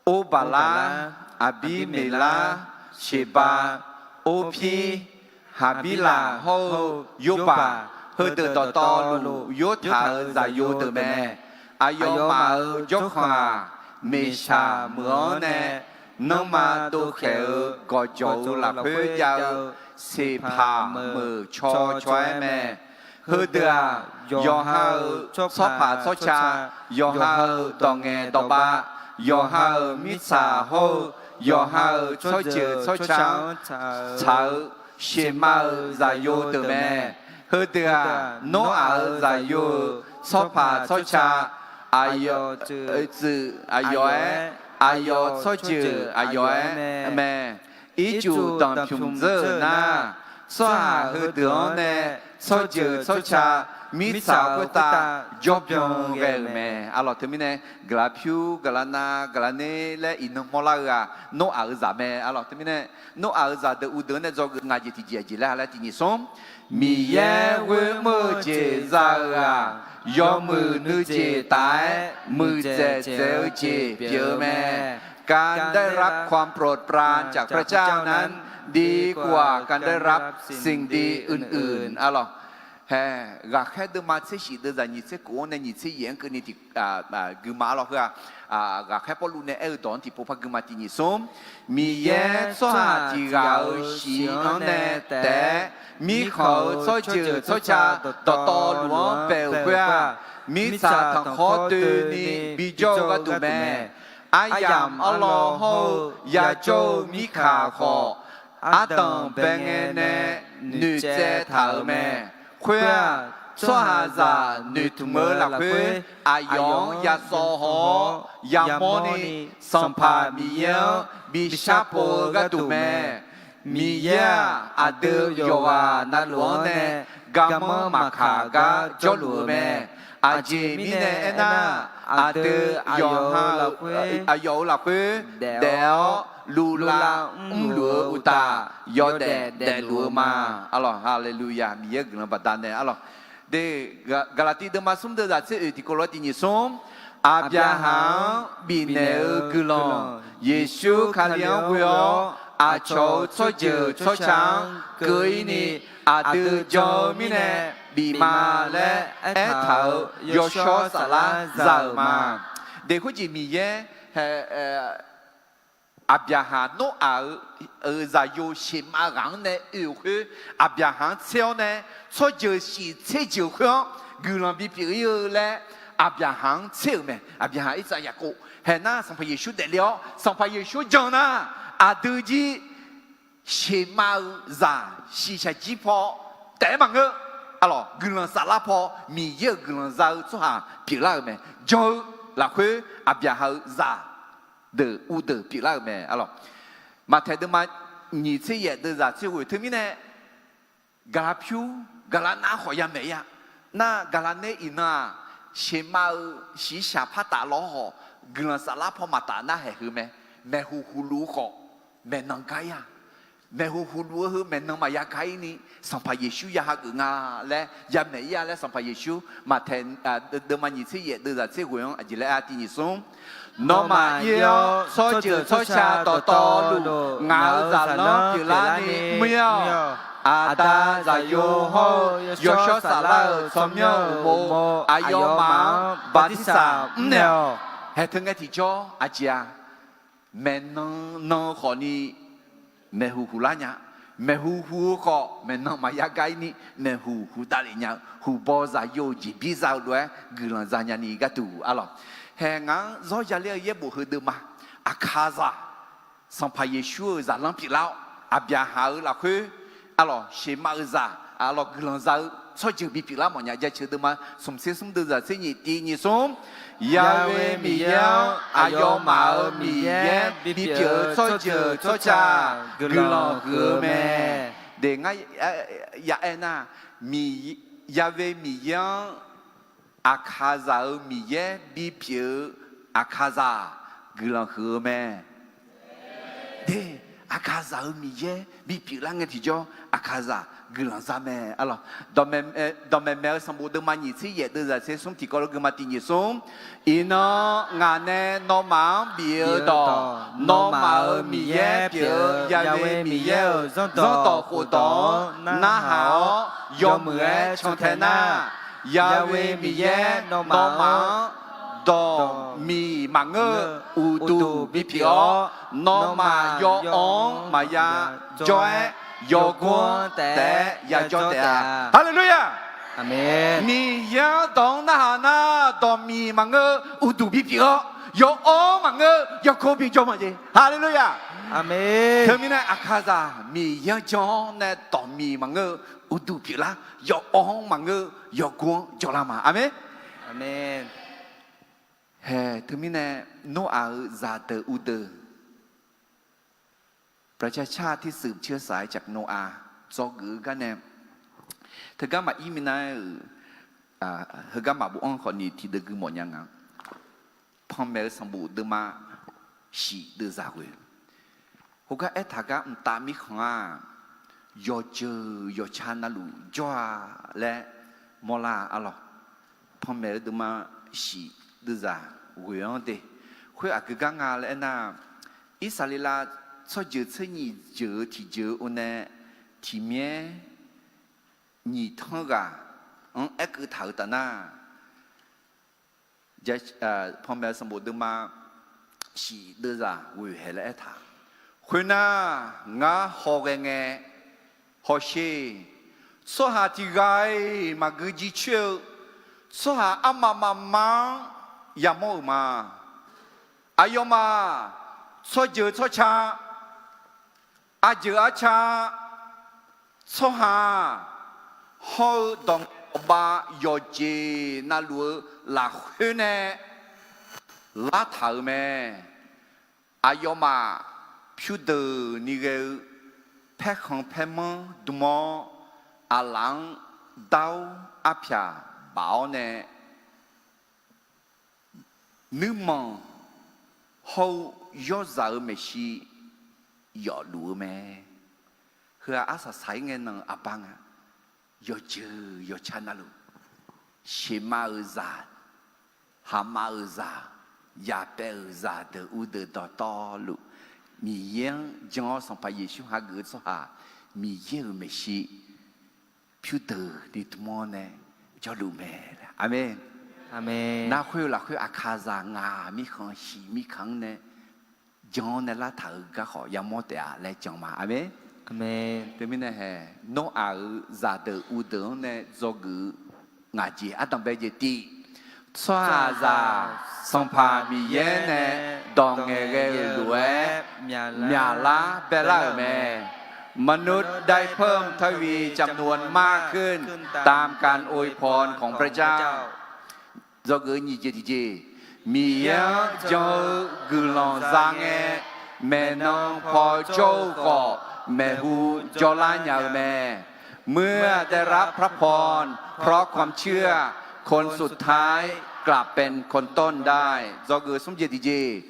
Orbaqlar, Aqbirmeqlar, Sheqba, Orpir, Haqbirlaq hawr-eu Yorbaq, heudeuq dawqtawvluf Yortaq-euq zaqyo deuq mae. Aqyawfmaf-euq jawrkhanq-aq, Meqshaq meuq-anr nae nanrma dovkhaeq-eu gawqjawq-euq lafkhoer jav-eu seqpaq meuq caw caw-aer mae. Heudeuq-aq, yawqha-euq tsawrpaq tsawrca, yawqha-euq dawq ngaeq dawq bav, yawqha-euq mirtsaq hawr-eu, yawqha-euq tsawrjeuq tsawrca-anr tsaq-eu sheqma-euq zaqyo deuq mae. Heudeuq-aq, Noraq-euq zaqyo-euq tsawrpaq tsawrca, aqyawf tsuif aqyawf-aer, aqyawf tsawrjeuq aqyawf-aer mae. Ircuf danqpymq dzeur-euq nar, tsawrhaq heudeuq-anr nae tsawrjeuq tsawrca mirtsaq khoertav jawrbyan ghae-euq mae. Arlawq, teumirnae guiqlanq pyur, guiqlanq nav, guiqlanq ner laer iqnan mawrlar-eu-aq, Noraq-euq zaq mae. Arlawq, teumirnae Noraq-euq zaqdeuq uvdeuq-anr nae dzawgeuf nga jeq tiqjeq aqjeq laer ha laer tiq nyiq smr. Miqyaer ghoer mr-eu jeq za-eu-aq, yawmuiq nuijeq taf-aer muiqdzaeq dzaeq-eu jeq pyeuf-eu mae. การได้รับความโปรดปรานจากพระเจ้านั้น ดีกว่าการได้รับสิ่งดีอื่นๆ Arlawq, hae, Ghaqkhaer deuvma tser shif deuvzaq nyiq tser kof-anr nae nyiq tser yaef-anr keuvni tiq, guima arlawq heu-aq, Ghaqkhaer Pawrluv nae aer-eu dawq-anr tiqpov par guima tiq nyiq smr. Miqyaer tsawrhaq tiq ghaq-euq shiq-anr nae taef-aer, mirkhanq-euq tsawrjeuq tsawrca dawqtawvluf-anr bae-euq khoer-aq, mirtsaq tanqkhawr doeni bijawr-eu gharduq mae. Aryamq arlawr hawr-eu yajawr-eu mirkaq khawf, ardanq bae ngae nae noeqtsaev taq-euq mae. Khoer-aq, tsawrhaqzaq noeqtmq-eu lafkhoer aqyawf-anr yasawv haw-awr yamawrni, Sanqpaq Miqyaer-anr bi sharpov-eu gharduq mae. Miqyaer-aq, aqdui yawqghaq navluf-anr nae garmanr maqkaq gar jawrluf-eu mae. Aqjeq mirnae aernar, aqdui yawqha-euq, aqyawf-euq lafkhoer daef-awr luvlav mrluf-eu uqtaf, yawdaef daefluf-eu ma. Arlawq, haleluya, Miqyaer-euq guiqlanq baqdanae arlawq. De, Gaqlaqtiv deuvma smr deuvzaq tser oeq tiqkawv lof-aer tiq nyiq smr. Aqbyaqhaq-anr bifnaeq-eu guiqlanq, Yeqsur Kali-anr ghoe-awr aqcawq-euq tsawrjeuq tsawrca-anr keuv-ir ni, aqdui jan-eu mirnae bif ma laer aertaq-euq yawshawr saflar za-euq ma. De, khoerjeq Miqyaer, Aqbyaqhaq Noraq-euq zaqyo sheqmav ghaq-anr nae oe-euq khoer, Aqbyaqhaq-anr tser-awr nae tsawrjeuq shif tser jeuq khoer-anr guiqlanq bipyeuf-ir-eu laer Aqbyaqhaq-anr tser-euq mae. Aqbyaqhaq, Irsaq, Yaqkov haeq nar Sanqpaq Yeqsur daefle-awr, Sanqpaq Yeqsur jan nar, aqdui jir sheqmav-eu zaq shiqshaq jir paw taef-aer maqngeur. Arlawq, guiqlanq saflar paw Miqyaer-euq guiqlanq za-eu tsawrhaq pyeuflar-euq mae. Jan-eu lafkhoer Aqbyaqhaq-euq zaq deuq uvdeuq pyeuflar-euq mae. Arlawq, Maqtaeq deuvma nyiq tser yaef deuvzaq tser ghoeq teumirnae, gaqlaq pyur, gaqlaq nav khawf yamaeq-ir-a. Nar gaqlaq nae iqnan-aq, sheqmav-eu shiqshaq par taf lawr khawf, guiqlanq saflar paw maqtaf nar haeq heu mae. Maeqhu huq luf-eu khawf, maeqnan gar-ir-a. Maeqhu huq luf-eu heu maeqnan maqya gar-ir ni, Sanqpaq Yeqsur ya hageuf nga laer yamaeq-ir-a laer Sanqpaq Yeqsur Maqtaeq deuvma nyiq tser yaef deuvzaq tser ghoeq-anr aqjeq laer-a tiq nyiq smr. Nawmaf ir-awr tsawrjeuq tsawrca dawqtawvluf ngaq-euq zaqlanr pyeuflarni mr-ir-awq. Aqda zaqyo hawr-eu yawshawr saflar-euq tsawrmyanr uqmov aqyawfmaf-anr bartirsaq mrnaeq-awq. Haeq teu ngae tiqjawr aqjeq-a, maeqnan nan khawfni maeqhu huq lar nya. Maeqhu huq-eu khawf maeqnan maqya gar-ir ni, maeqhu huq davlef nya-eu huq baw zaqyo-euq jeqbir za-eu lof-aer guiqlanq za nyani gharduq arlawq. Haeq ngaq-anr zawr yaler-eu yaerbof heudeuq ma. Aqkaqzaq, Sanqpaq Yeqsur-euq zaqlanr pyeuflar-awr, Aqbyaqhaq-euq lafkhoer arlawq, sheqmav-eu zaq arlawq, guiqlanq za-eu tsawrjeuq bipyeuflar mawfnya. Jaceuq deuvma smqtser smr deuvzaq tser nyiq tiq nyiq smr. Yahweh Miqyaer-anr aqyawfmaf-euq Miqyaer bipyeuf-eu tsawrjeuq tsawrca guiqlanq huiq-eu mae. Deq ngar ya aer nar, Yahweh Miqyaer-anr Aqkaqzaq-euq Miqyaer bipyeuf-eu Aqkaqzaq guiqlanq huiq-eu mae. De, Aqkaqzaq-euq Miqyaer bipyeuf lar ngae tiqjawr Aqkaqzaq guiqlanq za mae arlawq. Dawqmaeq maeq-eu sanqbof deuvma nyiq tser yaef deuvzaq tser smr tiqkawv lof guima tiq nyiq smr. Iqnan ngaq nae nawmaf-anr bif-eu dawq, nawmaf-euq Miqyaer pyeuf-eu Yahweh Miqyaer-euq zanrdawq khofdawq-anr narhaq-awr yawmuiq-aer cantae nar, Yahweh Miqyaer nawmaf-anr dawq miq maqngeur-eu uqduq bipyeuf-awr, nawmaf yawawv-anr maqya jawr-aer yawgor-anr taef-aer yajawr taef-a. Haleluya! Miqyaer-anr dawq-anr narhaq nar, dawq miq maqngeur-eu uqduq bipyeuf-awr, yawawv-anr maqngeur-eu yawgor bijawr ma jeq. Haleluya! Teumirnae Aqkaqzaq Miqyaer-anr jan-awr nae dawq miq maqngeur-eu uqduq pyeuflar, yawawv-anr maqngeur-eu yawgor-anr jawrlar ma. Aqmeq. Hae, teumirnae Noraq-euq zaqdeuq uvdeuq ประชาชาติที่สืบเชื้อสายจากโนอาห์ dzawgeuf-eu gar nae, teugar maqir minav-aer-euq, heugar maqbofanr khawfni tiqdeuv gui mawfnya nga. Panmaeq-eu sanqbof deuvma shif deuvzaq ghoe. Khoergar aertaq gar mqtav mirkhanq-aq, yawqjeuq yawqca navluf jawr-a laer mawrlar-a arlawq. Panmaeq-eu deuvma shif deuvzaq ghoe-anr de. Khoer aqgeu gar nga laer aernar, Irsaqleqlav tsawrjeuq tser nyiq jeuq-eu tiqjeuq-eu nae tiqmyaer nyiq tanr ghaq-anr aerkeuv taq-euq taf nar, Panmaeq-eu sanqbof deuvma shif deuvzaq ghoe hae laer aertaq. Khoernar, ngar hawghae ngae hawsher. Tsawrhaq tiq ghaq-iq maqgui jircoer-eu, tsawrhaq armaf mafma-anr yamawr-euq ma. Aqyawfmaf tsawrjeuq tsawrca, arjeuq arca, tsawrhaq hawr-eu dawq dawqbav yawqjeq navluf-eu lafkhoer nae lartaq-euq mae. Aqyawfmaf pyurdeuqni ghae-eu paerkhanq paermanr dm-awr, aqlaf-anr dar-awr arpyaq baf-awr nae, nuirmanq hawr-eu yawrzaq-eu maeqshi yawfluf-eu mae. Heu-aq arsaq saq-ir ngae nan-eu aqbar nga. Yawqjeuq yawqca navluf, sheuqmav-euq zaq, haqmav-euq zaq, yapaev-euq zaqdeuq uvdeuq dawqtawvluf, Miqyaer-anr jan-awr Sanqpaq Yeqsur hageuf-eu tsawrhaq, Miqyaer-euq maeqshi pyurdeuqni dm-awr nae jawrluf mae. Aqmeq. Nar khoer-eu lafkhoer aqkaqzaq ngaq mirkhanq shif mirkhanq-anr nae jan-awr nae lartaq-euq garkhawf yamawr taef-a laer jan ma. Aqmeq. Teumirnae hae, Noraq-euq zaqdeuq uvdeuq-anr nae dzawgeuf-eu ngaq jeq ardanqbae jeq tiv. Tsawrhaqzaq Sanqpaq Miqyaer nae dawq ngaeqghae-eu lof-aer myaqlar baelar-euq mae. มนุษย์ได้เพิ่มทวีจำนวนมากขึ้นตามการอวยพรของพระเจ้า Dzawgeuf nyiq jeq tiqjeq. Miqyaer-anr jan-eu guiqlanq za ngae, maeqnan paw jawr-eu khawf, maeqhu jawrlar nya-eu mae. เมื่อได้รับพระพรเพราะความเชื่อ คนสุดท้ายกลับเป็นคนต้นได้ Dzawgeuf smr jeq tiqjeq.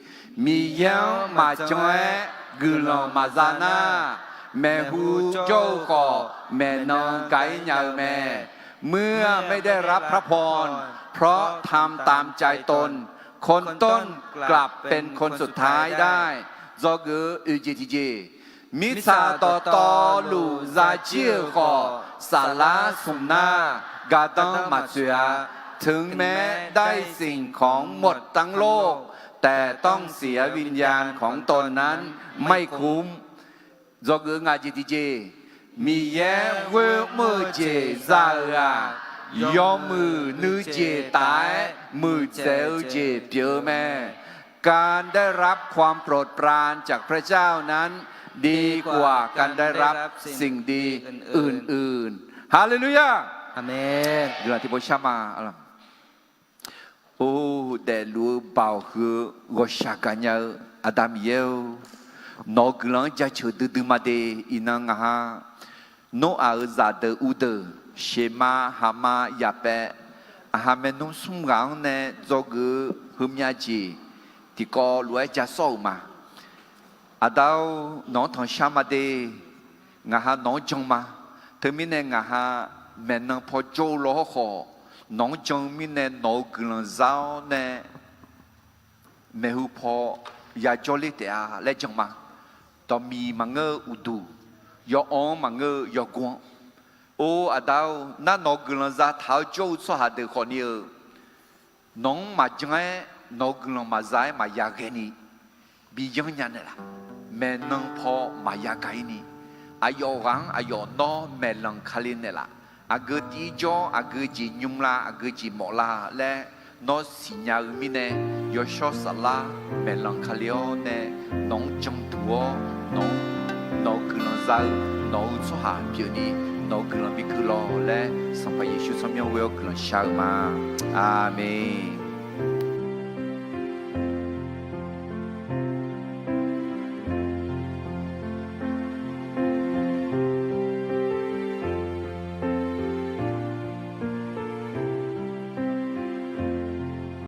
Miqyaer-anr maqjan-aer guiqlanq maqza nar, maeqhu jawr-eu khawf maeqnan gaq-ir nya-eu mae. เมื่อไม่ได้รับพระพรเพราะทำตามใจตน คนต้นกลับเป็นคนสุดท้ายได้ Dzawgeuf oeq jeq tiqjeq. Mirtsaq dawqtawvluf zajir-euq khawf, saflar smq nar gardanr maqtsoeq-a. ถึงแม้ได้สิ่งของหมดทั้งโลกแต่ต้องเสียวิญญาณของตนนั้นไม่คุ้ม Dzawgeuf ngaq jeq tiqjeq. Miqyaer ghoer mr-eu jeq za-euq-aq, yawmuiq nuijeq taf-aer muiqdzaeq-eu jeq pyeuf-eu mae. การได้รับความโปรดปรานจากพระเจ้านั้นดีกว่าการได้รับสิ่งดีอื่นๆ Haleluya. Aqmeq. Guiqlanq tiqpov shar ma. Or, daefluf-eu baoq huiq-eu ghawqshaq gaqnya-eu Aqda Miqyaer-or, nawq-euq guiqlanq-anr jaceuq duidui ma de. Iqnan ngaq ha Noraq-euq zaqdeuq uvdeuq, sheuqmav haqmav yapaev, aqha maernmr smr ghaq-anr nae dzawgeuf-eu heumyav jeq tiqkawv lof-aer ja sawr-euq ma. Aqda-or, nawq-anr tanqshar ma de. Ngaq ha nawq-anr jan ma. Teumirnae ngaq ha maeqnan paw jawr-eu law hawrkhawf, nawq-anr jan-eu mirnae nawq-euq guiqlanq za-awr nae maeqhu paw yajawr ler taef-a laer jan ma. Dawqmiq maqngeur-eu uqduq, yawawv-anr maqngeur-eu yawgor-anr. Or Aqda-or, nar nawq-euq guiqlanq zataq-awr jawr-eu tsawrhaq deuq khawfni-eu, nawq-anr maqjan-aer nawq-euq guiqlanq maqza-aer maqya ghaeni bi yanr nya naeqlaf. Maeqnan paw maqya gaq-ir ni, aqyawf ghaq-anr aqyawf nawr maeqlanq kale naeqlaf. Aqgeu tiv-ir jawr, aqgeu jeq nymr la, aqgeu jeq mawf la laer nawr siqnya-eu mirnae, Yawshawr Saflar maeqlanq kale-awr nae nawq-anr janduq-awr, nawq-anr, nawq-euq guiqlanq za-eu nawq-euq tsawrhaq pyeufni, nawq-euq guiqlanq bi keuv lawq laer Sanqpaq Yeqsur tsawrmyanr ghoe-awr guiqlanq shar-eu ma. Aqmeq.